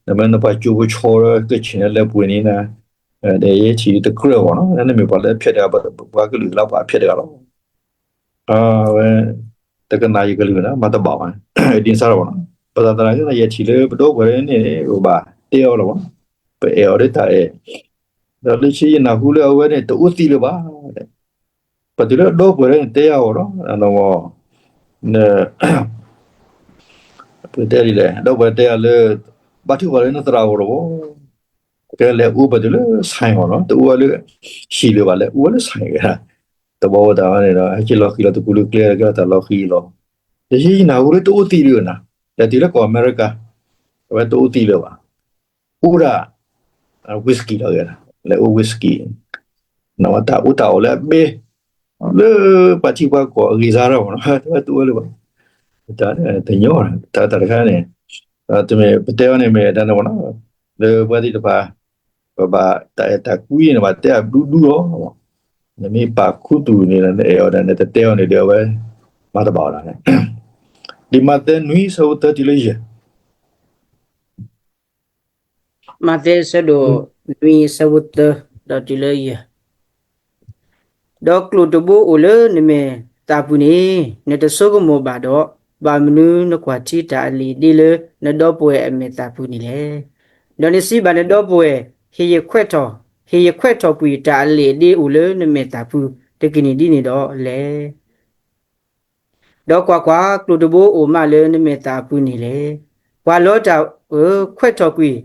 နမ့ၢ်နပှၤကၠိပဆီလၢကဆ့ၣ်န့ၣ်လၢပှဲၤန့ၣ်နၤ ဒီးယဲထံၣ်တကြၢးအီၤနီၤ နမ့ၢ်ပှၤလၢအဖျဲးတဂၤ ပှၤကလုာ်လၢပှၤဖျဲးတဂၤလီၤ. အဝဲ တကနၣ်ယကလုၢ်ဝဲဒၣ် မၤတဘၣ်ဘၣ် ဒ်န့ၣ်စၢ်လီၤဘၣ်နီၤ ပသရၣ်သရၣ်ကဲ ယဲထံၣ်လၢပဒီပုၢ်ဝဲၢ်န့ၣ် ပဘၣ်တဲအီၤလီၤဘၣ်နီၤ ပအဲၣ်အီၤလၢတၢ်အဲၣ် ဒီးလၢခံယနၢ်ဟူလၢအဝဲန့ၣ် တအိၣ်သံလၢၤဘၣ် ပတုၤလၢအဒီပုၢ်ဝဲၢ်န့ၣ် တဲယၤအီၤဒီး ပတဲဒ်လဲၣ် ဒီပုၢ်ဝဲၢ်တဲယၤလၢ ဘါထုကဖၣ်လၢနသရၣ်အဂီၢ်တဝီ ကဲလဲၤအိၣ်ပတုၤလၢ ဆိုင် အဂီၢ်နီၤ တအိၣ်ဝဲလၢ ဟံၣ်လၢၤဘၣ် လဲၤအိၣ်ဝဲလၢ ဆိုင် ကဲဒၣ် တဘီဝဲတၢ်ဝဲန့ၣ်ဒီး ဟဲက့ၤလီၤဃံၤလီၤတပူၤလၢကျဲ ကဲထီၣ်တၢ်လီၤဃံၤလီၤ ယနၢ်ဟူလၢတအိၣ်သံလၢၤဘၣ်နီၤ လဲၤတုၤလၢကီၢ်အမဲရကၤ အဝဲတအိၣ်သံလၢၤဘၣ် အိၣ်ဒၣ် whisky လီၤ ကဲဒၣ် လဲၤအိၣ် whisky နဝဲတၢ်အီၣ်တၢ်အီလၢအဘဲ လၢပှၤထံပှၤကီၢ်အဂံၢ်စၢ်ထီၣ်မးနီၤ တဝဲတအိၣ်လၢၤဘၣ် တၢ်တညီ တၢ်တခါန့ၣ် တမ့ၢ်ပတဲအီၤန့ၣ်မ့ၢ်ဒ်န့ၣ်မးနီၤ လၢပှၤသ့ၣ်တဖၣ် ပဘၣ်တၢ်အဲၣ်တၢ်ကွံန့ၣ် ဘၣ်တဲအဒူဒူလီၤ နမ့ၢ်ပာ်ခူသူၣ်န့ၣ် နအဲၣ်အီၤဒီး နတတဲအီၤန့ၣ်ဒီး အဝဲမၤတဘၣ်အီၤဒၣ်န့ၣ် ဒ်မးသဲနွံဆၢဖိသၢတုၤလၢယဲၢ် မးသဲဆၢဒိၣ်နွံဆၢဖိသၢ ဒီးတုၤလၢယဲၢ် ဒီးကျိၣ်တဘိအိၣ်လၢနမဲာ်သၣ်ပူၤန့ၣ် နတဆိကမိၣ်ဘၣ်ဒီး, ဘၣ်မနုၤနကွၢ်ထံတၢ်အလံာ်ဒ့လၢနဒီပုၢ်ဝဲၢ်အမဲာ်သၣ်ပူၤန့ၣ်လဲၣ်. ဒီးနစံးဘၣ်နဒီပုၢ်ဝဲၢ်, ဟ့ၣ်ယခွဲးထီၣ်, ဟ့ၣ်ယခွဲးထီၣ်ကွံာ်တၢ်အလံာ်ဒ့အိၣ်လၢနမဲာ်သၣ်ပူၤတက့ၢ်န့ၣ်ဒ်န့ၣ်ဒီးလဲၣ်. ဒီးကွၢ်ကွၢ်, ကျိၣ်တဘိအိၣ်မးလၢနမဲာ်သၣ်အပူၤန့ၣ်လဲၣ်. ပှၤလီတၢ်ဧၢ, ခွဲးထီၣ်ကွံာ်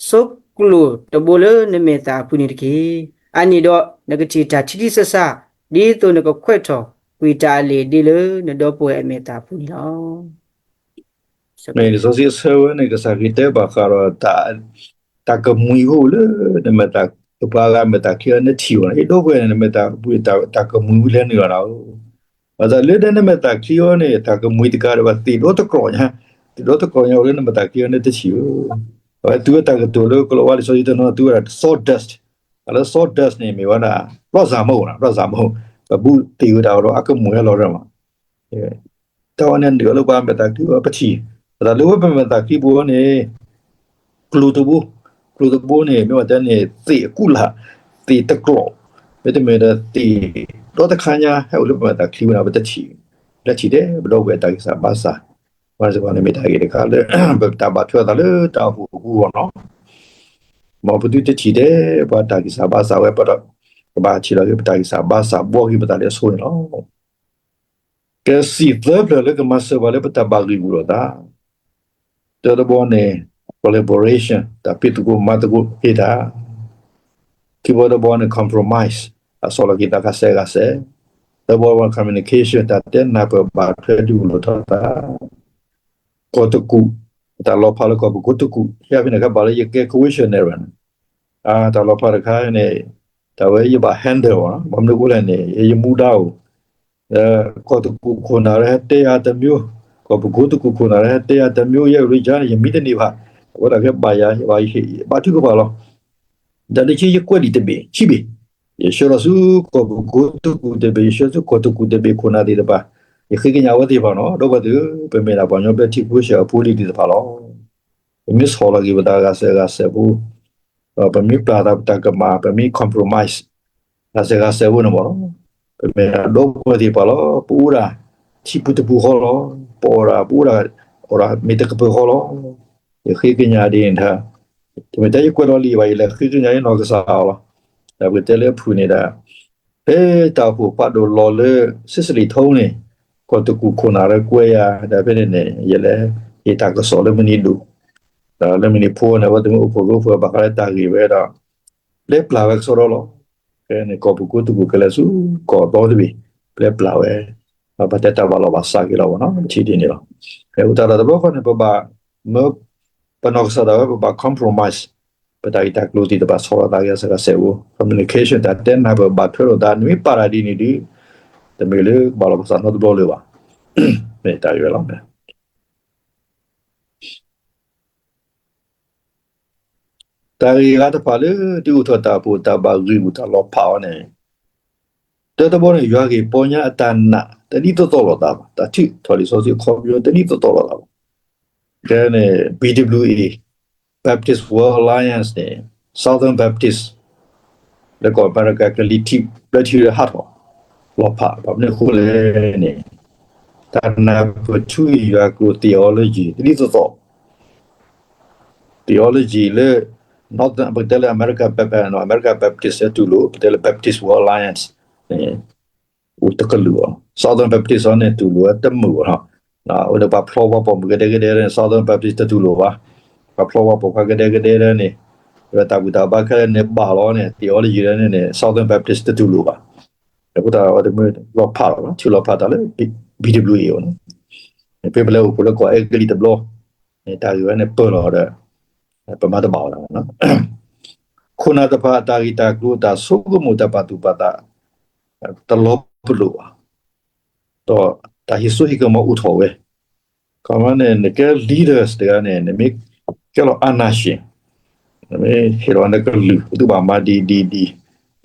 ဆိကျိၣ်တဘိလၢနမဲာ်သၣ်အပူၤန့ၣ်တက့ၢ်. အန့ၣ်ဒီးနကထံၣ်တၢ်ထံထံဆးဆး, ဒ်သိးနကခွဲးထီၣ်ကွံာ်တၢ်အလံာ်ဒ့လၢနဒီပုၢ်ဝဲၢ်အမဲာ်သၣ်အပူၤန့ၣ်လီၤ. လံာ်စီဆှံအဆၢဝဲန့ၣ် ကစၢ်ခရံာ်တဲဘၣ်ဃးဒီး တၢ်ကမှံၤအိၣ်လၢနမဲာ်သၣ်, ပှၤဂၤမဲာ်သၣ်ချံအီၤနထံၣ်အီၤ, ယဒီပုၢ်ဝဲၢ်န့ၣ် နမဲာ်သၣ်ပူၤ တၢ်ကမှံၤဝံၤလဲၤနုာ်လီၤနၤဧၢ. ဘၣ်ဆၣ်လၢနမဲာ်သၣ်ချံအီၤန့ၣ် တၢ်ကမှံၤတကးဒံးဘၣ် သ့ၣ်ဒီတကြၢးညါ, သ့ၣ်ဒီတကြၢးညါအိၣ်လၢနမဲာ်သၣ်ချံအီၤနတထံၣ်ဧၢ. အဝဲတုၤဝဲတၢ်ကတိၤလၢကလီၤဝါလံာ်စီဆှံတနီၤ တုၤဝဲဒၣ် sawdust, အလၢ sawdust န့ၣ် မ့ၢ်ဝဲဒၣ် ဘျီၣ်စၢ်မိၢ်, ဘျီၣ်စၢ်မိၢ်, ပဘူၣ်သ့ၣ်ဝဲဒၣ်ဒီးအကမိၣ်ဟဲလီၤရၢမး တၢ်ဝဲန့ၣ်နုာ်လၢပှၤမဲာ်သၣ်ချံပထံၣ်, ဘၣ်ဆၣ်လၢဝဲပမဲာ်သၣ်ချံပူၤန့ၣ် ကျိၣ်တဘိ, ကျိၣ်တဘိန့ၣ် မ့ၢ်ဝဲတဲန့ၣ် သ့ၣ်အကူၣ်လၢ်, သ့ၣ်တကြၢး, မ့တမ့ၢ်ဒီးသ့ၣ်ဒီတခါညါ ဟဲအိၣ်လၢပမဲာ်သၣ်ချံဝဲန့ၣ် ပတထံၣ်, လၢထံၣ်တဲပဒီပုၢ်ဝဲၢ်တၢ်ဂံၢ်စၢ်ဘါစၢ်, ပှၤစ့ၢ်ကီးန့ၣ်မ့ၢ်တၢ်ဂ့ၢ်တခါလၢ ပတၢ်ဘၣ်ထွဲအသးလၢတၢ်အိၣ်ဖှိၣ်အပူၤအဂီၢ်နီၤ, မ်ပသုတထံၣ်တဲပှၤတၢ်ဂံၢ်စၢ်ဘါစၢ်ဝဲ ပဘၣ်ထံၣ်လီၤက့ၤပတၢ်ဂံၢ်စၢ်ဘါစၢ် ဘှီက့ၤပသးလၢအဆိန့ၣ်လီၤ. ကဲစံၣ်သၢဖျၢၣ်လၢကမၤစၢၤပှၤလၢပတၢ်ဘၣ်ဂံၢ်ပူၤလိာ်သး, တၢတဘီန့ၣ် collaboration တၢ်ဖံးသကိးမၤသကိးက့ၤတၢ်, တ�ၢ ခံဘီတဘီန့ၣ် compromise, အဆီၣ်လီၤက့ၤသးဂၤစဲးဂၤစဲး, သၢဘီတဘီ communication, တၢ်တဲနၢ်ပၢၢ်ဘၣ်ထွဲဒုးလိာ်ထီၣ်သး, ကီၢ်တကူၣ်, တၢ်လီၤဖးလၢကီၢ်ပကိတကူၣ်, ဟဲဖဲန့ၣ်ခဲဘၣ်လၢယကဲ commissioner န့ၣ်, တၢ်လီၤဖးတခါန့ၣ်, တၢ်ဝဲယဘၣ် handle အီၤ, ဘၣ်မနုၤအဃိလဲၣ်န့ၣ် ယမူဒါအိၣ် ကီၢ်တကူၣ်ခိၣ်နၢ်ရဟဲတဲယၤတမျိုး, ကီၢ်ပကိတကူၣ်ခိၣ်နၢ်ရဟဲတဲယၤတမျိုး, ယဲအရ့ယါန့ၣ် ယမံတန့ၢ်ဘၣ်, အဝဲဒၣ်ကဲဘၣ်ယၤ, ယဘၣ်ထုကဖၣ်လီၤ. ဒီးတဆံယကွဲးဒံးတဘ့ၣ် ခံဘ့ၣ်, ယဆှၢလီၤဆူကီၢ်ပကိတကူၣ်တဘ့ၣ်, ယဆှၢဆူကီၢ်တကူၣ်တဘ့ၣ်ခိၣ်နၢ်သ့ၣ်တဖၣ်, ယဃ့ကညးဝဲသ့ၣ်တဖၣ်နီၤ, ဒီပုၢ်ဝဲၢ်သ့ၣ်ဧၢ, ပမ့ၢ်ဒၣ်ပှၤကညီဘျၢထံခဝ့ၡၢၣ်အဖိလံၤသ့ၣ်တဖၣ်လီၤ. ပမ့ၢ်ဆီၣ်လီၤက့ၤပသးဂၤစဲးဂၤစဲးဖိ, ပမ့ၢ်ပျၢ်သးပတၢ်ကမၣ်, ပမ့ၢ် compromise ဂၤစဲးဂၤစဲးဖိန့ၣ်မ့ၢ်လီၤ. ပမ့ၢ်ဒၣ်ဒီပုၢ်ဝဲၢ်သ့ၣ်တဖၣ်လီၤ, ပအိၣ်ဒၣ်ထံပူၤတပူၤဃီလီၤ, ပအိၣ်ဒၣ်, ပအိၣ်ဒၣ်, အိၣ်ဒၣ်မ့ၢ်တကပၢၤဃီလီၤ. ယဃ့ကညးဒ်န့ၣ်, တမ့ၢ်ထဲယကွဲးလီၤလံာ်ဘၣ်, ယလဲၤဃ့ကညးယနီၢ်ကစၢ်အီၤလီၤ. ဒီးပကတဲလၢအဖုၣ်န့ၣ်ဒၣ် ဖဲတၢ်အိၣ်ဖှိၣ်ဖးဒိၣ်လီၤလၢ စံးစလံးထိန့ၣ်, ကီၢ်တကူၣ်ခိၣ်နၢ်ရဟဲကွဲးယၤ, ဒီးဖဲန့ၣ်န့ၣ် ယလဲၤဟ့ၣ်တၢ်ကစီၣ်လၢမနံၤဒိၣ်, ဒီးလၢမနံၤဖိန့ၣ် အဝဲသ့ၣ်မ့ၢ်အိၣ်ဖှိၣ်ရိဖှိၣ်ဘၣ်ဃးလၢတၢ်ဂ့ၢ်ဝဲဒီး ပျဲပျၢ်ဝဲကစီဒီလီၤ. ဖဲန့ၣ် ကီၢ်ပကိတကူၣ်ကလဲၤဆူကီၢ်အသီတဘ့ၣ်, ပျဲပျၢ်ဝဲ, ပတဲတၢ်ဘၣ်လီၤဘၣ်စးက့ၤလီၤဘၣ်နီၤ, ထံၣ်ဒ်န့ၣ်လီၤ. အဃိသတးဒီးတဘျီဃီန့ၣ် ပဘၣ်မၢ ပနီၢ်ကစၢ်ဒၣ်ဝဲ ပဘၣ် compromise ပတၢ်ဂ့ၢ်တၢ်ကျိၤသ့ၣ်တဖၣ် ဆီၣ်လီၤသးဂၤစဲးဂၤစဲးဖိ, communication တၢ်တဲနၢ်ပၢၢ်ဘၣ်ထွဲလိာ်သး နမ့ၢ်ပာ်တၢ်ဒ်န့ၣ်ဒီး တမ့ၢ်လၢကဘၣ်လီၤဘၣ်စးနီတဘျီလၢၤဘၣ်. မ့ၢ်တၢ်ဂ့ၢ်ဝဲလီၤ. တၢ်ဂ့ၢ်အဂၤတဖၣ်လၢ ဒုးအိၣ်ထီၣ်တၢ်အိၣ်ဖှိၣ်တၢ်ဘၣ်ဂံာ်ဂူာ်တၢ်လီၤဖးအီၤန့ၣ်, တၢတဘီန့ၣ် ယွၤဂ့ၢ်ပီညါအတၢ်နာ် တဒ်သိးသိးလိာ်သးဘၣ်, တၢ်ထုးထီၣ်လံာ်စီဆှံအခီပညီ တဒ်သိးသိးလိာ်သးဘၣ်. ခဲန့ၣ် B W A, Baptist World Alliance န့ၣ် Southern Baptist လၢကီၢ်အမဲရကၤ ကလံၤထံးဘျၢထံးလၢဟးထီၣ်လီၤဖး, ဘၣ်မနုၤအဃိလဲၣ်န့ၣ်, တၢ်နၢ်ပၢၢ်ထူယွၤကျိာ် theology တဒ်သိးသိး theology လၢ Northern ပကတဲလၢ America Bap-, America Baptist တူၢ်လိာ်, ပတဲလၢ Baptist World Alliance န့ၣ် အိၣ်တကလုာ်အီၤ, Southern Baptist အီၤန့ၣ် တူၢ်လိာ်ဝဲတမုာ်ဘၣ်နီၤ. အိၣ်ဒီးပှၤဖျီပှၤပိာ်မုၣ်ကဒဲကဒဲလၢ Southern Baptist တတူၢ်လိာ်ဘၣ်, ပှၤဖျီပှၤပိာ်ခွါကဒဲကဒဲလၢန့ၣ်, ဒီးတၢ်ဘူၣ်တၢ်ဘါခဲလၢာ်န့ၣ်ဘၣ်လီၤန့ၣ် theology လၢန့ၣ်န့ၣ် Southern Baptist တတူၢ်လိာ်ဘၣ်. အဃိသတးဒီး အဝဲတမ့ၢ်လီၤဖးလီၤ, ထုးလီၤဖးတၢ်လၢ B W A အီၤန့ၣ်, ဖဲပလဲၤအိၣ်ဖှိၣ်လၢကီၢ်အဲကလံးတဘျီ တၢ်ဂ့ၢ်ဝဲန့ၣ်ပၢၢ်လီၤဒီး ပမၤတဘၣ်ဝဲဒၣ်ဘၣ်နီၤ. ခိၣ်နၢ်တဖၣ်အတၢ်ဂ့ၢ်တၢ်ကျိၤ တၢ်ဆိကမိၣ် တၢ်ပာ်သူၣ်ပာ်သး တလီၤပလိာ်ဘၣ်. ဒီးတၢ်ဟ့ၣ်စိဟ့ၣ်ကမီၤအိၣ်ထီၣ်ဝဲ, ခီမီန့ၣ် နကဲ leaders တဂၤန့ၣ် နမ့ၢ်ကဲလီၤ အာဏာရှင်, နမ့ၢ်ဟ့ၣ်လီၤနကလုၢ် သုဘၣ်မၤဒ်ဒ်ဒ်,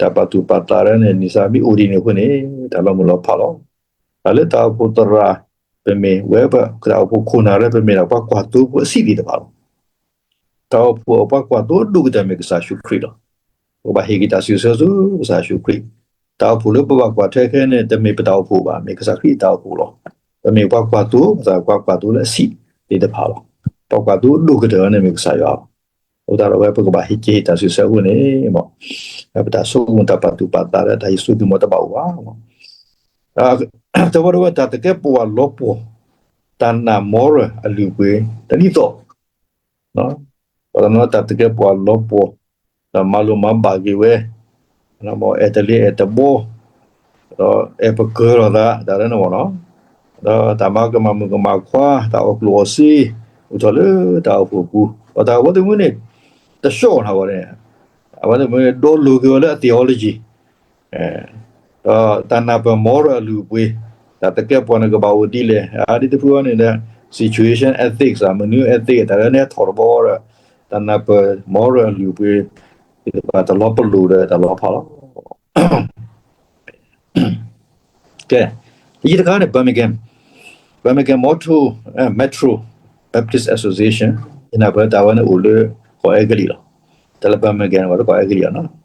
တၢ်ပာ်သူၣ်ပာ်သးလၢန့ၣ် နံၣ်စၢ်မ့ၢ်အိၣ်ဒ်န့ၣ်အဃိန့ၣ် တၢ်လီၤမုၢ်လီၤဖးလီၤ. တၢ်လၢတၢ်အိၣ်ဖှိၣ်သရၣ် ပမ့ၢ်ဝဲပတၢ်အိၣ်ဖှိၣ်ခိၣ်နၢ်လၢ ပမ့ၢ်ဒၣ်ပှၤကွၢ်သိဖိအဆံးသ့ၣ်တဖၣ်လီၤ. တၢ်အိၣ်ဖှိၣ်အပှၤကွၢ်သိအဒိၣ်ကတၢၢ်မ့ၢ်ကစၢ်ယ့ၣ်ၡူးခရံာ်လီၤ. ပကဘၣ်ဟ့ၣ်က့ၤတၢ်စံးဆၢဆူကစၢ်ယ့ၣ်ၡူးခရံာ်, တၢ်အိၣ်ဖှိၣ်လၢပဘၣ်ကွၢ်ထွဲခဲန့ၣ် တမ့ၢ်ပတၢ်အိၣ်ဖှိၣ်ဘၣ်, မ့ၢ်ကစၢ်ခရံာ်တၢ်အိၣ်ဖှိၣ်လီၤ. ပမ့ၢ်ပှၤကွၢ်သိ, ပှၤကွၢ်သိလၢအဆံးသ့ၣ်တဖၣ်လီၤ. ပှၤကွၢ်သိအဒိၣ်ကတၢၢ်န့ၣ်မ့ၢ်ကစၢ်ယွၤလီၤ. အဃိသတးဒီးဝဲပကဘၣ်ဟ့ၣ်က့ၤဟ့ၣ်တၢ်စံးဆၢအဃိန့ၣ်, ပတၢ်ဆိကမိၣ်တၢ်ပာ်သူၣ်ပာ်သးဒီးတၢ်ဟ့ၣ်စိဟ့ၣ်ကမီၤတဘၣ်အိၣ်ဘၣ်. တဝဲတဝဲတၢ်သကဲးပဝးလီၤပှီၢ်, တၢ်နာ် moral အလုၢ်အပှ့ၤ တဒ်သိး ပှၤတနီၤတၢ်သကဲးပဝးလီၤပှီၢ်, ဒီးမၤလိာ်မၤဘၣ်က့ၤဝဲ, အဲၣ်တလ့အဲၣ်တဘီ, ဒီးအဲၣ်ပကၢၤလိာ်သး တၢ်လၢန့ၣ်မ့ၢ်နီၤ, ဒီးတၢ်မၤကမၣ်မုၣ်ကမၣ်ခွါ တၢ်အီၣ်ကျိၣ်အီၣ်စ့ အိၣ်ထီၣ်လၢတၢ်အိၣ်ဖှိၣ်ပူၤ, ဒီးတၢ်ဝဲသ့ၣ်မနုၤန့ၣ် တဆှီၣ်နၤဝဲန့ၣ်, အဝဲသ့ၣ်မနုၤန့ၣ် ဒိလိာ်က့ၤဝဲလၢအ theology ဒီးတၢ်နၢ်ပၢၢ် moral အလုၢ်အပှ့ၤ, တၢ်သကဲးပဝးန့ၣ်ကဘၣ်အိၣ်ဒ်လဲၣ်, ဒ်တဖုအံၤန့ၣ်ဒီး situation ethics မနုၤ ethics တၢ်လၢန့ၣ်ထီၣ်တဘီဒီး တၢ်နၢ်ပၢၢ် moral အလုၢ်အပှ့ၤ တလီၤပလိာ်ဒီးတၢ်လီၤဖးလီၤ. ကဲ, တယံာ်တခါန့ၣ် Birmingham, Birmingham Metro, Metro Baptist Association ယနၢ်ပၢၢ်တၢ်ဝဲန့ၣ်အိၣ်လၢကီၢ်အဲကလံးလီၤ. တၢ်လၢ Birmingham ဝဲလၢကီၢ်အဲကလံးလီၤ.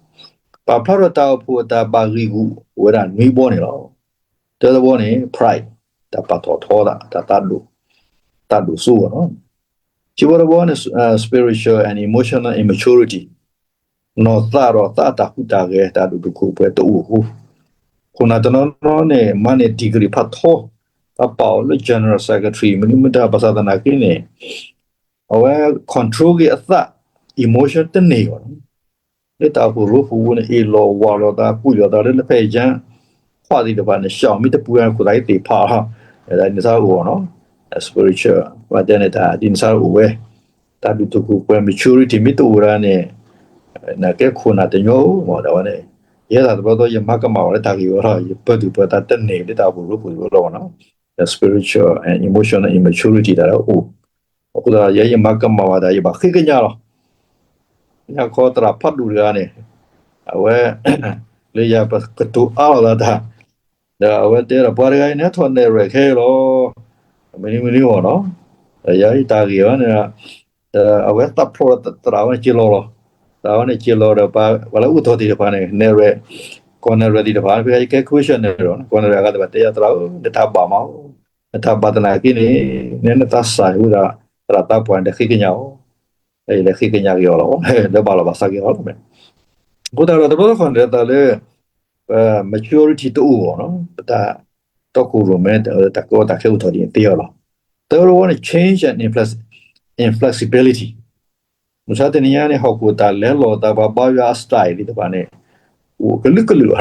ပာ်ဖျါထီၣ်တၢ်အိၣ်ဖှိၣ်အတၢ်ဘၣ်ဂံာ်ဂူာ်အိၣ်ဝဲဒၣ်နွံဘီန့ၣ်လီၤ. တၢတဘီန့ၣ် pride တၢ်ပာ်ထီၣ်ထီသး တၢ်သးဒိၣ်, သးဒိၣ်စိအီၤလီၤ. ခံဘီတဘီန့ၣ် spiritual and emotional immaturity နီၢ်သးဒီးသးအတၢ်ဟူးတၢ်ဂဲၤ တၢ်ဒိၣ်တုာ်ခိၣ်ပှဲၤတအိၣ်အဃိ, ခိၣ်နၢ်တနီၤနီၤန့ၣ် မၤန့ၢ် degree ဖးထီ, ပာ်အီၤလၢ general secretary မနုၤမတၤ ဘၣ်ဆၣ်သနာ်က့န့ၣ် အဝဲ control က့ၤအသး emotion တန့ၢ်အီၤလီၤ. လၢတၢ်အိၣ်ဖှိၣ်ရိဖှိၣ်ပူၤန့ၣ် အ့ၣ်လိာ်ဝးလိာ်သး ကွံာ်လိာ်သးလၢလၢဖဲယါ ခွးသ့ၣ်တဖၣ်န့ၣ် ရှောင်မ့ၢ်တပူၤန့ၣ် ခိၣ်သးကသ့ၣ်ဖးလီၤ. ဒ်န့ၣ်သးအိၣ်နီၤ spiritual ပှၤတဲန့ၣ်တၢ် ဒ်န့ၣ်သးအိၣ်ဝဲ တၢ်ဒုးသကိးပှဲၤ maturity မ့ၢ်တအိၣ်ဒၣ်န့ၣ် နကဲခိၣ်နၢ်တညီဧိၤမး ဒီးဝဲန့ၣ် ယဲဒၣ်တဘျီသီ ယမၤကမၣ်ဝဲလၢတၢ်ဂ့ၢ်ဝဲလီၤ. ယပၢၤတုာ်ပၢၤသးတန့ၢ်လၢတၢ်အိၣ်ဖှိၣ်ရိဖှိၣ်တဘျီလီၤနီၤ the spiritual and emotional immaturity တၢ်လၢအိၣ် အဃိသတးဒီး ယဲယမၤကမၣ်ဝဲဒၣ် ယဘၣ်ဃ့ကညးလီၤ. ညါခီသရၣ်ဖးဒိၣ်တဂၤန့ၣ် အဝဲ လၢယၤပကတိၤအါလိာ်သးတၢ် ဒီးအဝဲတဲဒီး ပှၤတဂၤအံၤန့ၣ် ထီၣ်နဲၣ်ရွဲၣ်ခဲအံၤလီၤ. မနုၤမနုၤအဂီၢ်နီၤ ဒီးယၤအံၤတၢ်ဂ့ၢ်ဝဲန့ၣ် ဒီးအဝဲသးဖျိးဒီးသရၣ်ဝဲန့ၣ်က့ၤလီၤလီၤ. သရၣ်ဝဲန့ၣ်က့ၤလီၤဒီး ပှၤလၢအိၣ်ထီၣ်သ့ၣ်တဖၣ်န့ၣ် နဲၣ်ရွဲၣ် ကီၢ်နဲၣ်ရွဲၣ်သ့ၣ်တဖၣ် ဖဲယကဲ Christian န့ၣ်ဒီး ကီၢ်နဲၣ်ရွဲၣ်အဂၤသ့ၣ်တဖၣ်တဲယၤ သရၣ်ဧၢ နတၢ်ဘၣ်မး နတၢ်ဘၣ်သနာ်က့န့ၣ် နနသးစၢ်ဝဲဒၣ် သရၣ်သးပှၢ်န့ၣ် ဒီးဃ့ကညးအီၤ ဒီးဃ့ကညးက့ၤအီၤလီၤ ဒီးဘၣ်လီၤဘၣ်စးက့ၤအီၤလီၤ. အဃိသတးဒီး တဘျီတခီၣ်န့ၣ် တၢ်လၢ ပ maturity တအိၣ်အဂီၢ်နီၤ ပတၢ်တီခိၣ်ရိၣ်မဲ တၢ်ကီတၢ်ခဲအိၣ်ထီၣ်ဒ်န့ၣ်သ့အီၤလီၤ. သၢတဝီန့ၣ် change and inflex- inflexibility မုၢ်ဆါတနံၤညါန့ၣ် ဟီၣ်ခိၣ်တၢ်လဲလိာ်သး ပှၤဘါယွၤအ style သ့ၣ်တဖၣ်န့ၣ် အိၣ်ကလုာ်ကလုာ်လီ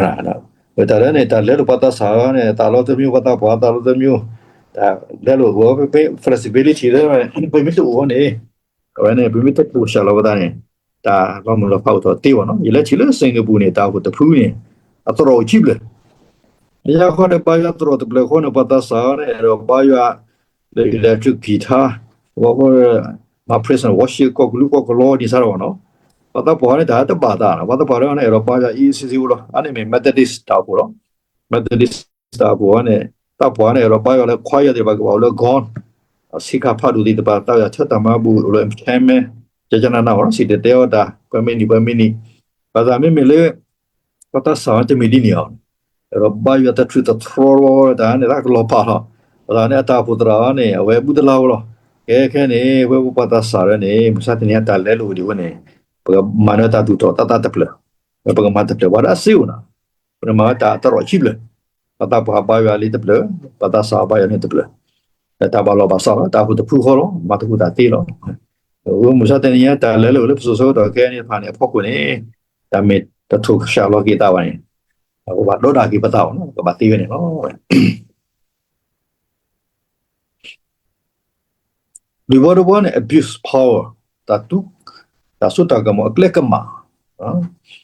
ၤ. တၢ်လၢန့ၣ် တၢ်လဲလိာ်ပှၤသးစၢ်န့ၣ် သးလီတမံၤ ပှၤသးပှၢ်သးလီတမံၤ တၢ်လဲလိာ်ဝဲ flexibility လၢ ပမ့ၢ်တအိၣ်န့ၣ် အဝဲန့ၣ် ပမ့ၢ်တပိာ်စၢ်လီၤပသးန့ၣ် တၢ်လီၤမုၢ်လီၤဖးအိၣ်ထီၣ်သ့ဘၣ်နီၤ. ယလဲၤထံၣ်လၢ Singapore န့ၣ် တၢ်အိၣ်ဖှိၣ်တဖုန့ၣ် အသရိာ်အိၣ်ခံဖျၢၣ် ယခီန့ၣ် ဘါယွၤသရိာ်တဖျၢၣ်ဃီန့ၣ် ပှၤသးစၢ်န့ၣ် အဲၣ်ဒိးဘါယွၤလၢ electric guitar မၤ praise and worship ကီၢ်ကလူးကီၢ်ကလီဒ်န့ၣ်စ့ၢ်ကီးနီၤ. ပှၤသးပှၢ်န့ၣ် တၢ်တဘၣ်သးနီၤ. ပှၤသးပှၢ်န့ၣ် အဲၣ်ဒိးဘါယွၤအံၤဆံးဆံးလီၤ. အါန့ၢ်မ့ၢ် Methodist တၢ်အိၣ်ဖှိၣ်လီၤ. Methodist တၢ်အိၣ်ဖှိၣ်န့ၣ် သးပှၢ်န့ၣ် အဲၣ်ဒိးဘါယွၤလၢ choir သ့ၣ်တဖၣ်ကဘၣ်အိၣ်လၢ ဂီၤ ဆ့ကၤဖးဒိၣ်သ့ၣ်တဖၣ် သးပှၢ်ဆၢတၢ်မၤဘူၣ်အိၣ်လၢ entertainment ကကနၣ်နၢ်အီၤ စံၣ်တဲၤတဲအီၤတၢ် ပှၤမ့ၢ်နံၤပှၤမ့ၢ်နံၤ ဘၣ်သးမ့မ့ၢ်လၢ ပှၤသးစၢ်တမ့ၢ်ဒ်န့ၣ်အီၤ အဲၣ်ဒိးဘါယွၤတထြူးတထြီတဝီတၢ်န့ၣ် တၢ်ကလီၤဖးလီၤ. ပှၤသးန့ၣ် အတၢ်အိၣ်ဖှိၣ်သရၣ်အီၤန့ၣ် အဝဲဘူၣ်တလါဝဲလီၤ. ကဲခဲန့ၣ် ဝဲပှၤသးစၢ်ဝဲန့ၣ် မုၢ်ဆါတနံၤအတၢ်လဲလိာ်ဒံးဝဲန့ၣ် ပကမၤန့ၢ်တၢ်သူၣ်ထီၣ်သးသးတဖျၢၣ် ပကမၤတဖျၢၣ် ပှၤဒီးအစ့အိၣ်နီၤ ပကမၤဝဲတၢ်သရိာ်ခံဖျၢၣ် ပှၤသးပှၢ်ဘါယွၤလၢတဖျၢၣ် ပှၤသးစၢ်ဘါယွၤလၢတဖျၢၣ် ဒီးတၢ်ဘၣ်လီၤဘၣ်စးလီၤ တၢ်အိၣ်ဖှိၣ်တဖုဃီလီၤ မၤသကိးတၢ်သ့လီၤ. အမုၢ်ဆါတနံၤညါ တၢ်လဲလိာ်လၢပစိၤဆၢကတီၢ်ခဲအံၤန့ၣ်တဖၣ်န့ၣ် အဖီခိၣ်န့ၣ် တၢ်မ့ၢ်တထိၣ်ကဆှးလီၤက့ၤသးဘၣ်န့ၣ် ပကဘၣ်ဒီဒၣ်က့ၤပသးအီၤနီၤ ကဘၣ်သ့ဝဲန့ၣ်လီၤ. လွံၢ်ဘီတဘီန့ၣ် abuse power တၢ်သူ တၢ်စိတၢ်ကမီၤအကျဲကမၣ်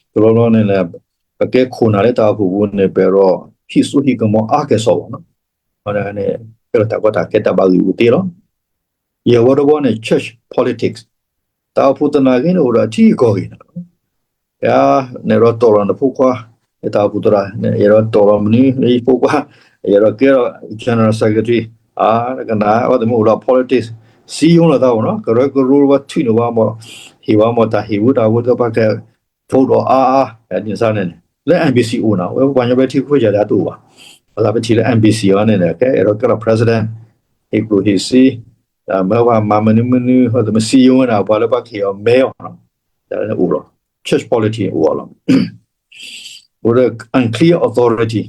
တဘျီဘျီန့ၣ် ပကဲခိၣ်နၢ်လၢတၢ်အိၣ်ဖှိၣ်ပူၤန့ၣ် ပအဲၣ်ဒိးဟံးစိဟံးကမီၤအါကဲၢ်ဆိးဘၣ်နီၤ အဝဲန့ၣ် ကဲထီၣ်တၢ်ကီတၢ်ခဲတၢ်ဘၣ်ဂံၢ်ဂူာ်သ့လီၤ. ယဲၢ်ဘီတဘီန့ၣ် church politics တၢ်အိၣ်ဖှိၣ်သနာ်က့န့ၣ် အိၣ်ဒီးအထံအကီၢ်ဂ့ၤနီၤ ယၤ နအဲၣ်ဒိးတီၢ်လီၤနဖိခွါ နတၢ်အိၣ်ဖှိၣ်သရၣ် နအဲၣ်ဒိးတီၢ်လီၤမနုၤ နဖိခွါ အဲၣ်ဒိးကဲထီၣ် general secretary အါ ကနၣ် အဝဲသ့ၣ်မ့ၢ်အိၣ်ဒီး politics စည်းရုံးလိာ်သးဘၣ်နီၤ ကရၢကရိဝဲ ထုးန့ၢ်ဝဲမ့ၢ် ဟ့ၣ်ဝဲမ့ၢ်တၢ်ဟ့ၣ်ဝံတၢ်ဝံဒီး ပှၤက vote အီၤအါအါ ဒ်န့ၣ်စ့ၢ်န့ၣ် လၢ NBC အိၣ်နီၤ ဝဲပှၤကညီဘျၢထံခဝ့ၡၢၣ်တၢ်တအိၣ်ဘၣ် ဘၣ်သးပထံၣ်လၢ NBC အီၤန့ၣ် ကဲအဲၣ်ဒိးကဲထီၣ် president ဟ့ၣ်ကျိၣ်ဟ့ၣ်စ့ မ့ၢ်ပှၤမၤမနုၤမနုၤ မ့ၢ်စည်းရုံးဝဲဒၣ် ပှၤလၢပှၤကဟ့ၣ်အီၤမဲအီၤနီၤ တၢ်န့ၣ်အိၣ်လီၤ church politics အိၣ်အီၤလီၤ အိၣ်ဒီး unclear authority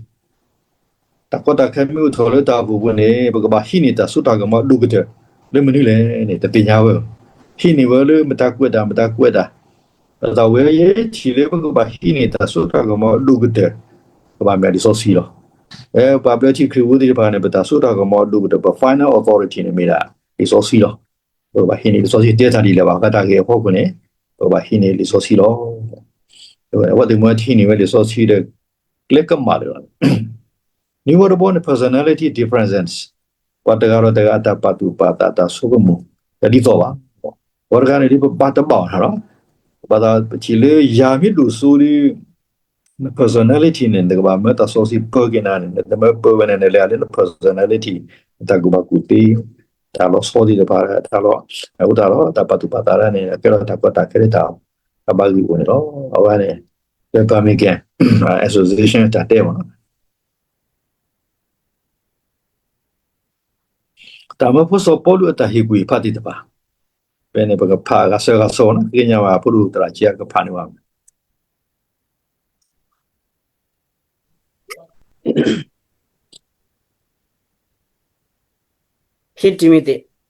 တၢ်ကီတၢ်ခဲမ့ၢ်အိၣ်ထီၣ်လၢတၢ်အိၣ်ဖှိၣ်ပူၤန့ၣ် ပကဘၣ်ဟံးန့ၢ်တၢ်စိတၢ်ကမီၤအဒိၣ်ကတၢၢ် လၢမနုၤလဲၣ်န့ၣ် တသ့ၣ်ညါဝဲဘၣ် ဟံးန့ၢ်ဝဲလၢမတၤကွဲးတၢ် မတၤကွဲးတၢ် ပသးဝဲယဲထံၣ်လၢပကဘၣ်ဟံးန့ၢ်တၢ်စိတၢ်ကမီၤအဒိၣ်ကတၢၢ် ကဘၣ်မ့ၢ်လံာ်စီဆှံလီၤ. ပှၤဘျၢထံခရံာ်ဖိသ့ၣ်တဖၣ်န့ၣ် ပတၢ်စိတၢ်ကမီၤအဒိၣ်ကတၢၢ် ပ final authority န့ၣ်မ့ၢ်ဒၣ်လံာ်စီဆှံလီၤ. ပကဘၣ်ဟံးန့ၢ်လံာ်စီဆှံတဲတၢ်ဒ်လဲၣ်ဘၣ် ဃးတၢ်ဂ့ၢ်အဖီခိၣ်န့ၣ် ပကဘၣ်ဟံးန့ၢ်လံာ်စီဆှံလီၤ. အဝဲသ့ၣ်မ့ၢ်ဟံးန့ၢ်ဝဲလံာ်စီဆှံဒီး ကျဲကမၣ်လၢာ်လီၤ. နွံဘီတဘီန့ၣ် personality differences ပှၤတဂၤဒီးတဂၤအတၢ်ပာ်သူၣ်ပာ်သးတၢ်ဆိကမိၣ် တၢ်ဒ်သိးဘၣ်. ပှၤတဂၤန့ၣ်ဒ်ပဘၣ်တဘၣ်အီၤနီၤလီၤ. ဘၣ်သးပထံၣ်လၢယၤမ့ၢ်ဒိၣ်စိလံ န personality န့ၣ် နကဘၣ်မၢတၢ်စီဆှံပၢက့ၤနၤန့ၣ် နတမၢပၢဝဲန့ၣ် နလဲၤလၢန personality နတၢ်ကူၣ်ဘၣ်ကူၣ်သ့ တၢ်လီၤဆီသ့ၣ်တဖၣ် တၢ်လီၤ အဃိသတးဒီး တၢ်ပာ်သူၣ်ပာ်သးဒၣ်န့ၣ် ကဲထီၣ်တၢ်ကီတၢ်ခဲလၢတၢ် တၢ်ဘၣ်ဂံၢ်အိၣ်န့ၣ်လီၤ. အဝဲန့ၣ် လၢ Birmingham Association တၢ်တဲမ့ၢ်နီၤ တၢ်မၢဖိစီၤပီလူးအတၢ်ဟ့ၣ်ကူၣ်ဟ့ၣ်ဖးသ့ၣ်တဖၣ် ဖဲန့ၣ် ပကဖးဂၤဆၢဂၤဆၢနီၤ သ့ၣ်ညါဘၣ် ဖိဒိၣ်သရၣ်က့အကဖးန့ၢ်ဘၣ် ခံတံၤမသ့း, ခံ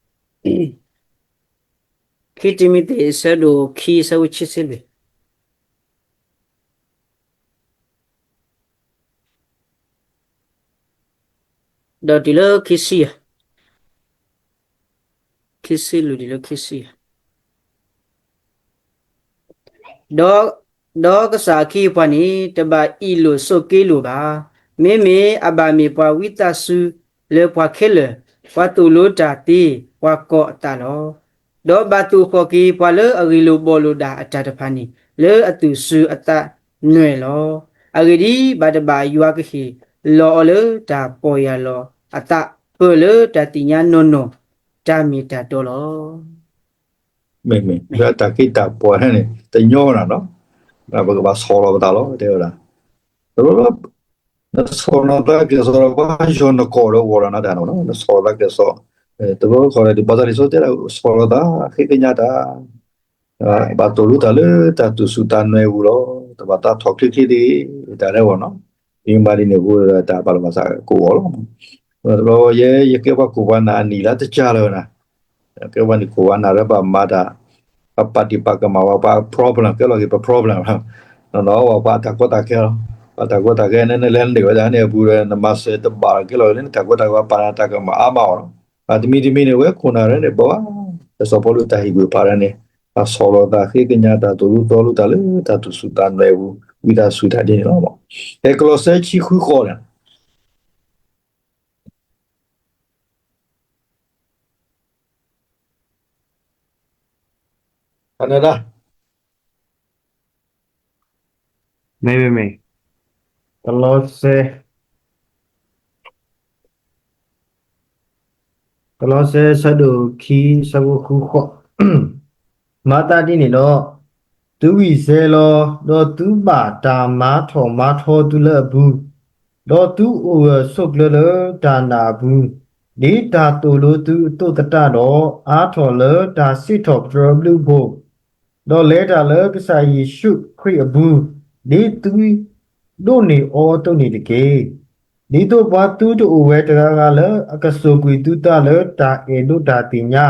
တံၤမသ့း အဆၢဒိၣ်ခံ အဆၢဖိခံဆံလွံၢ်. ဒီးတုၤလၢခံဆံယဲၢ်, ခံဆံလွံၢ်တုၤလၢခံဆံယဲၢ်. ဒီး, ဒီးကစၢ်အခ့အပှၤန့ၣ် တဘၣ်အ့ၣ်လိာ်ဆိးက့လိာ်ဘၣ်. မ့မ့ၢ်အဘၣ်မ့ၢ်ပှၤဝံသးစူၤလၢပှၤခဲလၢာ်, ပှၤသိၣ်လိတၢ်သ့ပှၤကီၢ်အသးလီၤ. ဒီးဘၣ်သိၣ်ဃီၣ်က့ၤပှၤလၢအဂ့ၢ်လိာ်ဘှီၣ်လိာ်ဒၣ်အတၢ်တဖၣ်န့ၣ် လၢအသူၣ်စူၤအသးနွဲၣ်လီၤ. အဂ့ၢ်ဒ်အံၤ, ဘၣ်တဘၣ်ယွၤကဟ့ၣ်လီၤအီၤလၢတၢ်ပီၢ်ယၢ်လီၤအသး ပၢၢ်လၢတၢ်သ့ၣ်ညါနီၢ်နီၢ် တၢ်မ့ၢ်တၢ်တီလီၤ. မ့မ့ၢ်လၢတၢ်ခ့တၢ်ပှၤန့ၣ် တညီနၤနီၤ, ပကဘၣ်ဆီၣ်လီၤပသးလီၤ တဲဝဲဒၣ်. တဘျီဘျီ နဆီၣ်လီၤသးကျဲးစၢးဒီးပှၤယီၤနကီၢ်ဒီးဂီၢ်လီၤနၤတၢ်နီၤ, နဆီၣ်လီၤသးကျဲးစၢး, တဘျီခီဒီး ဘၣ်သးလံာ်စီဆှံတဲဒၣ် ဆီၣ်လီၤသးဃ့ကညးတၢ် ဘၣ်သိၣ်လိတၢ်လၢတၢ်သူၣ်စူၤသးနွဲၣ်အပူၤလီၤ. တဘၣ်သးထီၣ်ချ့ချ့တဂ့ၤ တၢ်ရဲၣ်ဂီၢ်နီၤ. ဒ်မၤဒ်န့ၣ်အဃိ တၢ်ဘၣ်လီၤဘၣ်စးကအိၣ်လီၤ. တဘျီယဲ ယကဲပှၤခိၣ်ပှၤနၢ်အနံၣ်လၢတကၢ်လၢၤနၤ, ကဲပှၤနံၣ်ခိၣ်ပှၤနၢ်လၢဘၣ်မၤတၢ်, ပပာ်တံၢ်ပာ်ကမၣ်ဝဲပှၤ problem ကဲလီၤက့ၤပ problem နီၤနီၤ ပှၤအတၢ်ကီတၢ်ခဲလီၤ. ပှၤတၢ်ကီတၢ်ခဲန့ၣ် နလဲၤနုာ်ဝဲဒၣ်န့ၣ်အပူၤဒီး နမၤစၢၤတဘၣ်ကဲလီၤလၢနတၢ်ကီတၢ်ခဲ ပှၤပာ်နၤတၢ်ကမၣ်အါမးအီၤလီၤ. ဘၣ်တမံၤတမံၤန့ၣ် ဝဲခိၣ်နၢ်ရဲၣ်န့ၣ် ဘၣ်ဝဲ လၢစီၤပီလူးတၢ်ဟ့ၣ်ကူၣ်ဖးဒၣ်န့ၣ် တၢ်ဆီၣ်လီၤသးဃ့ကညးတၢ်သိၣ်လိသီလိတၢ်လၢတၢ်သူၣ်စူၤသးနွဲၣ်အပူၤ ဝံသးစူၤတၢ်ဒ်န့ၣ်လီၤ. ဟဲကလီးစဲဆံဃုဃီန့ၣ် မ့မ့ၢ် ကလီးစဲ ကလီးစဲ ဆၢဒိၣ်ခံ ဆၢဖိဃုဃီ, မၤသးဒ်န့ၣ်ဒီး, သုဝံၣ်စဲလီၤ, ဒီးသုဘၣ်တၢ်မၤထီၣ်မၤထီသုလၢအပူၤ, ဒီးသုအိၣ်ဂၢၢ်ဆိးကျၢၤလၢတၢ်နာ်အပူၤ, ဒ်တၢ်သိၣ်လိသုအသိးသတးဒီး, အါထီၣ်လၢတၢ်စံးထီၣ်ပတြၢၤအဘျုးအဖှိၣ်, ဒီးလဲၤတၢ်လၢကစၢ်ယ့ၣ်ၡူးခရံာ်အပူၤ, ဒ်သုဒိးန့ၢ်အီၤအသိးန့ၣ်တက့ၢ်. ဒ်သိးပှၤသုတအိၣ်ဝဲတဂၤဂၤလၢအကစိာ်ကွံာ်သုသးလၢတၢ်အဲၣ်ဒိးတၢ်သ့ၣ်ညါ,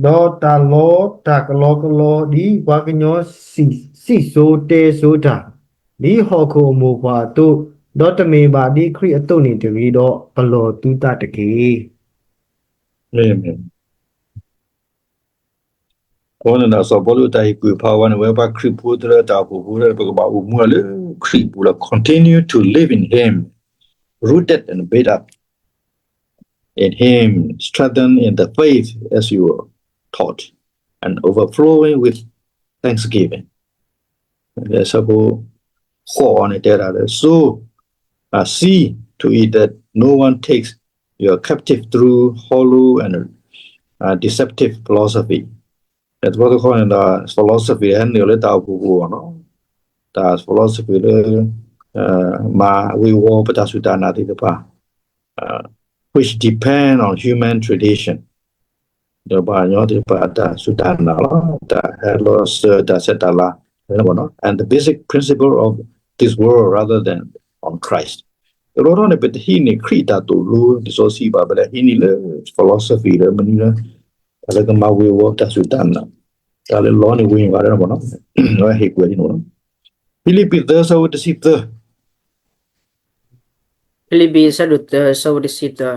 ဒီးတၢ်လီတၢ်ကလီကလီ ဒ်ပှၤကညီစံၣ်စိၤတဲစိၤတၢ်, ဒ်ဟီၣ်ခိၣ်အမိၢ်ပှၢ်အသိး, ဒီးတမ့ၢ်ဘၣ်ဒ်ခရံာ်အသိးန့ၣ်တဂ့ၤဒီး ပလီၢ်သုသးတက့ၢ်. အဃိန့ၣ်ဒီး စီၤပီလူးတၢ်ဟ့ၣ်ကူၣ်ဖးဝဲန့ၣ် ဝဲပှၤခရံာ်ဖိသ့ၣ်လၢတၢ်အိၣ်ဖှိၣ်ဖိလၢ ပကဘၣ်အိၣ်မူလၢခရံာ်ပူၤလီၤ. Continue to live in him, rooted and built up in him, strengthened in the faith as you were taught, and overflowing with thanksgiving. လၢဆၢဖိဃိးအံၤန့ၣ် တဲဒၣ်လၢ so, uh, see to it that no one takes you captive through hollow and, uh, deceptive philosophy. တဘျီတခီန့ၣ်ဒီး philosophy ဟဲနုာ်လၢတၢ်အိၣ်ဖှိၣ်ပူၤအီၤနီၤ, တၢ် philosophy လၢ မၤဝ့ၤဝီၤပတၢ်စူၢ်တၢ်နာ်သ့ၣ်တဖၣ် which depend on human tradition, ဒီးပှၤကညီသ့ၣ်တဖၣ်တၢ်စူၢ်တၢ်နာ်လီၤ, တၢ်ဟဲလီၤစၢၤတၢ်ဆဲးတၢ်လၤ, and the basic principle of this world rather than on Christ. တဘျီတခီန့ၣ် ပတဟံးန့ၢ်ခရံာ်တၢ်သိၣ်လိ လံာ်စီဆှံဘၣ် ပလဲၤဟံးန့ၢ်လၢ philosophy လၢမနုၤလၢ တၢ်လၢကမၤဝ့ၤဝီၤပတၢ်စူၢ်တၢ်နာ်, တၢ်လၢလီန့ၢ်ဝိညာဉ်ဘၣ်လၢနီၤ, အဝဲဟ့ၣ်ကူၣ်ဝဲဒ်န့ၣ်လီၤ. ဖံလံးပံးသၢ ဆၢဖိတဆံသၢ. ဖံလံးပံး ဆၢဒိၣ်သၢ ဆၢဖိတဆံသၢ.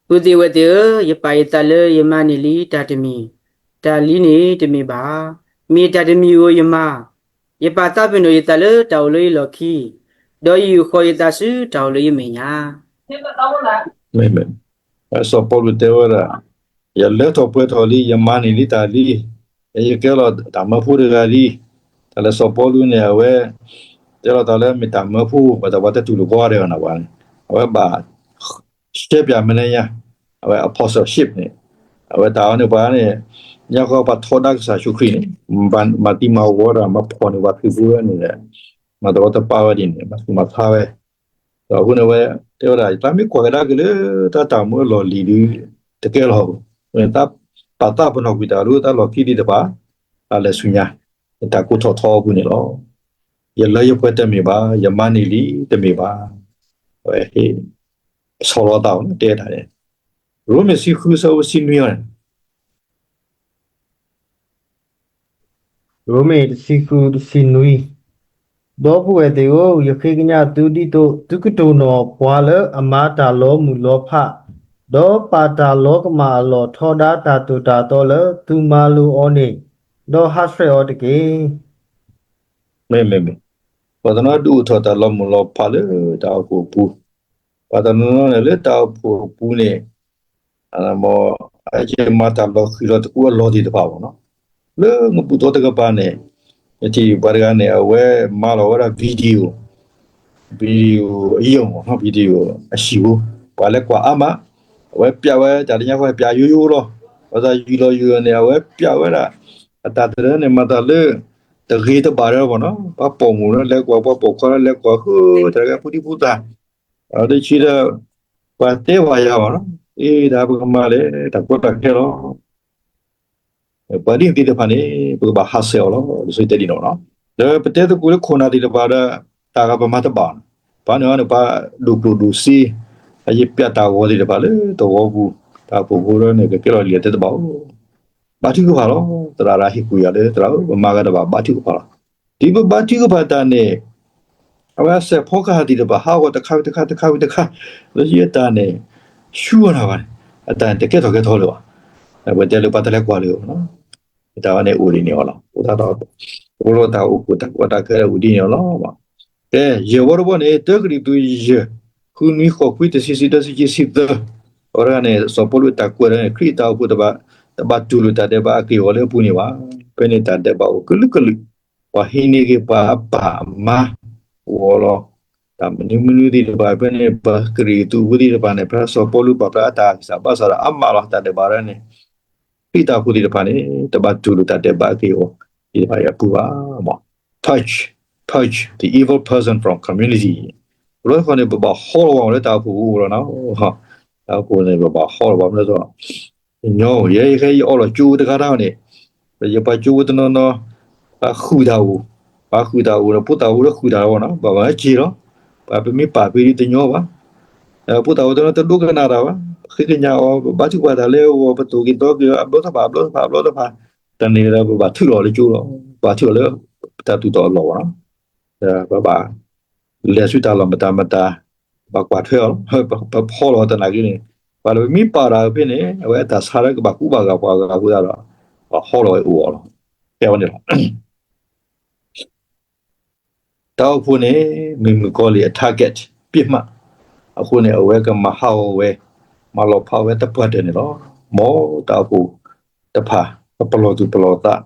ပုၢ်သ့ၣ်ဝဲၢ်သ့ၣ်ဧၢ, ယပာ်ယသးလၢယမၤန့ၢ်လံတၢ်တမံၤ, တၢ်လံန့ၣ်တမ့ၢ်ဘၣ်. မ့ၢ်တၢ်တမံၤဧိၤယမၤ, ယပာ်သးပ့ၤနီၣ်ယသးလၢတၢ်အိၣ်လၢယလီၢ်ခံ, ဒီးယအုၣ်ဃီၤယသးဆူတၢ်အိၣ်လၢယမဲာ်ညါ. စီၤပီလူးတဲဝဲဒၣ်, ယလၢထီၣ်ပှဲၤထီၣ်လံ, ယမၤန့ၢ်လံတၢ်လံ, ယကဲလီၤတၢ်မၢဖိတဂၤလံ. တၢ်လၢစီၤပီလူးန့ၣ် အဝဲ တဲလီၤတၢ်လၢမ့ၢ်တၢ်မၢဖိ ပှၤတၢ်ပှၤတတူၢ်လိာ်ကွၢ်ဒဲးအီၤနၤပှၤန့ၣ်, အဝဲဘၣ် ရှဲပၠးမဲာ်ညါ, အဝဲ apostleship န့ၣ်, အဝဲတၢ်အီၤန့ၣ်ပှၤန့ၣ်, ညါဃီပှၤထီဒါကစၢ်ယ့ၣ်ၡူးခရံာ်န့ၣ်, မၤသံမၤဝီတၢ် မၤဖီၣ်န့ၢ်ပှၤခရံာ်ဖိဝဲန့ၣ်, မၤတရီတပါဝဲဒ်န့ၣ်, မၤသူၣ်မၤဖျါဝဲ, ဒီးအဃိန့ၣ်ဝဲ, တဲဝဲဒၣ် တၢ်မ့ၢ်ကွၢ်ကဒါက့ၤလၢ တၢ်တၢ်မူအလီၢ်လံၤဒီး, တကဲလီၤ, တၢ်ပာ်သးပနီၣ်ကွံာ်တၢ်လၢတၢ်လီၢ်ခံသ့ၣ်တဖၣ်, တၢ်လဲၤဆူညါ, တၢ်ကိးထီၣ်ထီအပူၤန့ၣ်လီၤ. ယလၢယပှဲၤတမ့ၢ်ဘၣ်, ယမၤန့ၢ်လံတမ့ၢ်ဘၣ်. အဝဲဟ့ၣ်ဆီလီၤသးအီၤန့ၣ် တဲတၢ်န့ၣ်, ရိမ့ၤတဆံဃု ဆၢဖိတဆံနွံအံၤန့ၣ်, ရိမ့ၤတဆံဃု တဆံနွံ, ဒီပုၢ်ဝဲၢ်သ့ၣ်ဧၢ, ယဃ့ကညးသုဒ်သိးသုကတိၢ်နီၣ်ပှၤလၢအမၤတၢ်လီၤမုၢ်လီၤဖး, ဒီးပာ်တၢ်လီၤကမၣ်အလီၢ်ထီဒါတၢ်သိၣ်တၢ်သီလၢသုမၤလိအီၤန့ၣ်, ဒီးဟးဆှဲးအီၤတက့ၢ်. မ့မ့ၢ်, ပှၤတနီၤဒုးအိၣ်ထီၣ်တၢ်လီၤမုၢ်လီၤဖးလၢတၢ်အိၣ်ဖှိၣ်အပူၤ, ပှၤတနီၤနီၤန့ၣ်လၢတၢ်အိၣ်ဖှိၣ်အပူၤန့ၣ် အကမၤတၢ်လီၤဃံၤလီၤသကိးအလီၢ်သ့ၣ်တဖၣ်ဘၣ်နီၤ, လၢငပူၤသီတကပၤန့ၣ်, ယထံၣ်ပှၤတဂၤန့ၣ် အဝဲမၤလီၤဝဲဒၣ် video, video အယုၢ်မ့ၢ်နီၤ, video အဟံၣ်ဖိ, ပှၤလဲၤကွၢ်အါမး, အဝဲပျးဝဲတၢ်လၢညါဃီပျးယိယိလီၤ, ပှၤသးယံာ်လီၤယံာ်လီၤန့ၣ် အဝဲပျးဝဲဒၣ် အတၢ်တရၢန့ၣ် မၤသးလၢ တဂ့ၤတဘၣ်ဒၣ်ဘၣ်နီၤ, ပှၤပိာ်မုၣ်လၢလဲၤကွၢ် ပှၤပိာ်ခွါလၢလဲၤကွၢ် ဃုတၢ်တဂၤဖိဒံဖိသၣ်, အဝဲဒ်ဆံဒီး ပှၤတဲဘၣ်ယၤဘၣ်နီၤ, အ့ တၢ်ပကမၤလဲၣ် တၢ်ကီတၢ်ခဲလီၤ. ပှၤဒ်န့ၣ်သ့ၣ်တဖၣ်န့ၣ် ပကဘၣ်ဟးဆှဲးအီၤလီၤ, လံာ်စီဆှံတဲဒ်န့ၣ်နီၤ. ဒီးပတဲသကိးလၢခိၣ်နၢ်သ့ၣ်တဖၣ်ဒီး တၢ်ဂၤပမၤတဘၣ်နီၤ, ပှၤန့ၣ်န့ၣ် ပှၤဒိၣ်ကျိၣ်ဒိၣ်စ့, အယပျးတၢ်ဂီၤသ့ၣ်တဖၣ်လၢတဝီပူၤ, တၢ်အိၣ်ဖှိၣ်ဖိဒီးန့ၣ် ကကဲလီၤလံာ်တဲတဘၣ်အိၣ်, ဘါထုကဖၣ်လီၤ. သရၣ်ရၤဟ့ၣ်ကူၣ်ယၤလၢသရၣ်ဧၢ ပမၤဂၤတဘၣ် ဘါထုကဖၣ်လီၤ. ဒ်ပဘါထုကဖၣ်တၢ်န့ၣ် အဝဲအစဲးဖီကဟၣ်သ့ၣ်တဖၣ် ဟးဂီၤတခါဝံၤတခါ တခါဝံၤတခါ, လၢယတၢ်န့ၣ် ဆူအီၤနၤဘၣ်န့ၣ် အတၢ်န့ၣ်တကဲထီၣ်ကဲထီလၢၤဘၣ်. ပတဲလၢပှၤတလဲၤကွၢ်လၢၤဘၣ်နီၤ, တၢ်ဝဲန့ၣ်အိၣ်ဒ်န့ၣ်အီၤလီၤ. အဃိသတးဒီး ပကလိတၢ်အိၣ်ဖှိၣ်တၢ်ကီတၢ်ခဲအိၣ်ဒ်န့ၣ်အီၤလီၤ. ကဲ ယဲၢ်ဝီတဝီန့ၣ် တၢကရံၣ်သူးယဲၢ်, ဃုနွံဃိးခွံတဆံ ဆံတဆံခံ ဆံသၢ, အဝဲဒၣ်န့ၣ် စီၤပီလူးအတၢ်ကွဲးဒၣ်န့ၣ် ခရံာ်အတၢ်အိၣ်ဖှိၣ်တဖၣ် တဘၣ်တူၢ်လိာ်တၢ်ဒဲးဘးအက့ၢ်အဂီၤလၢအပူၤန့ၣ်ဘၣ်. ဖဲန့ၣ်တၢ်ဒဲးဘးအိၣ်ကလုာ်ကလုာ်, ပှၤဟံးန့ၢ်က့ၤပှၤအပၢ်အမါအဂီၢ်လီၤ. တၢ်မနုၤမနုၤသ့ၣ်တဖၣ် ဖဲန့ၣ် ပှၤကရံၣ်သူးဖိသ့ၣ်တဖၣ်န့ၣ် ဖဲစီၤပီလူးပာ်ဖျါအတၢ်ဂံၢ်စၢ်ဘါစၢ်ဒီးအါမးလီၤ. တၢ်ဒဲးဘးဒၣ်န့ၣ် ခရံာ်တၢ်အိၣ်ဖှိၣ်သ့ၣ်တဖၣ်န့ၣ် တဘၣ်တူၢ်လိာ်တၢ်ဒဲးဘးအက့ၢ်အဂီၤသ့ၣ်တဖၣ်အံၤအပူၤဘၣ်. Purge, purge, the evil person from community. ဘျီတခီန့ၣ် ပဘၣ်ဟီလီၤဝဲလၢတၢ်အိၣ်ဖှိၣ်ပူၤလီၤနီၤ. တၢ်အိၣ်ဖှိၣ်န့ၣ် ပဘၣ်ဟီလီၤဝဲလၢ ကညီဧိၤ ယဲယဟဲယအီလီၤကၠိတခါတၢ်န့ၣ်, ယပှၤကၠိဖိတနီၤနီၤ ပှၤဃုာ်တၢ်အိၣ်, ပှၤဃုာ်တၢ်အိၣ်ဒီး ဖိသၣ်ဖိလၢဃုာ်တၢ်လီၤနီၤ, ဘၣ်ဘၣ်က့ၤလီၤ, ပှၤပမ့ၢ်ပာ်ဖဲဒ်တညီဘၣ်, ဖိသၣ်ဖိတနီၤတဒိကနၣ်တၢ်ဘၣ်, ပဃ့ကညးအီၤ ပဘါထုကဖၣ်တၢ်လၢအဂီၢ် ပသိၣ်က့ၤသီက့ၤအီၤ အဘျီတဖၣ် အဘျီတဖၣ် အဘျီတဖၣ်, တၢ်န့ၣ်ဒီးပဘၣ်ထုးလီၤလၢကၠိလီၤ, ပဘၣ်ထုးလီၤလၢ တၢ်သူၣ်ထီၣ်အလီၢ်ဘၣ်နီၤ, ပဘၣ် လဲၤဆူတၢ်လီၢ်မတၤမတၤ, ဘၣ်ကွၢ်ထွဲအီၤလီၤ, ပဖီလီၤတနာ်က့န့ၣ်, ပှၤလၢပမ့ၢ်ပာ်တၢ်ဖဲန့ၣ် အဝဲအတၢ်ဆါလၢကဘၣ်ကူဘၣ်ဂာ်ပှၤဂၤအဃိသတးဒီး ပှၤဟီလီၤဝဲအိၣ်အီၤလီၤ. ကဲဝဲန့ၣ်လီၤ. တၢ်အိၣ်ဖှိၣ်န့ၣ် မ့ၢ်မုၣ်ကီၤလံၢ်အ target ပစ်မှတ်, အဃိန့ၣ် အဝဲကမၤဟးဂီၤဝဲ, မၤလီၤဖးဝဲသပှၢ်တၢၢ်န့ၣ်လီၤ. မ်တၢ်အိၣ်ဖှိၣ်တဖၣ် ပပလီၢ်သူၣ်ပလီၢ်သး,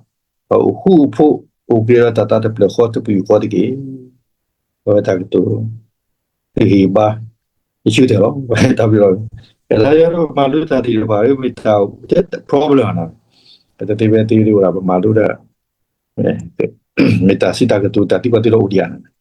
ပအိၣ်ဃူအိၣ်ဖိး အိၣ်က့ၤဒီးတၢ်သးတဖျၢၣ်ဃီတပယူာ်ဃီတက့ၢ်. ပဝဲတၢ်ကတိၤ ဟ့ၣ်ဂံၢ်ဘါ တဆၢတဲာ်လီၤ, တၢ်ဘျုးလီၤ. ကဲလၢယပမၤလိတၢ်သ့ၣ်တဖၣ် မ့ၢ်တၢ် problem နီၤ, ပတသ့ဖဲသ့ဝဲဒၣ် ပမၤလိဒီး မ့ၢ်တၢ်စံးတၢ်ကတိၤ တၢ်သံကွၢ်သံလီၤအိၣ်ဒံးဧါ.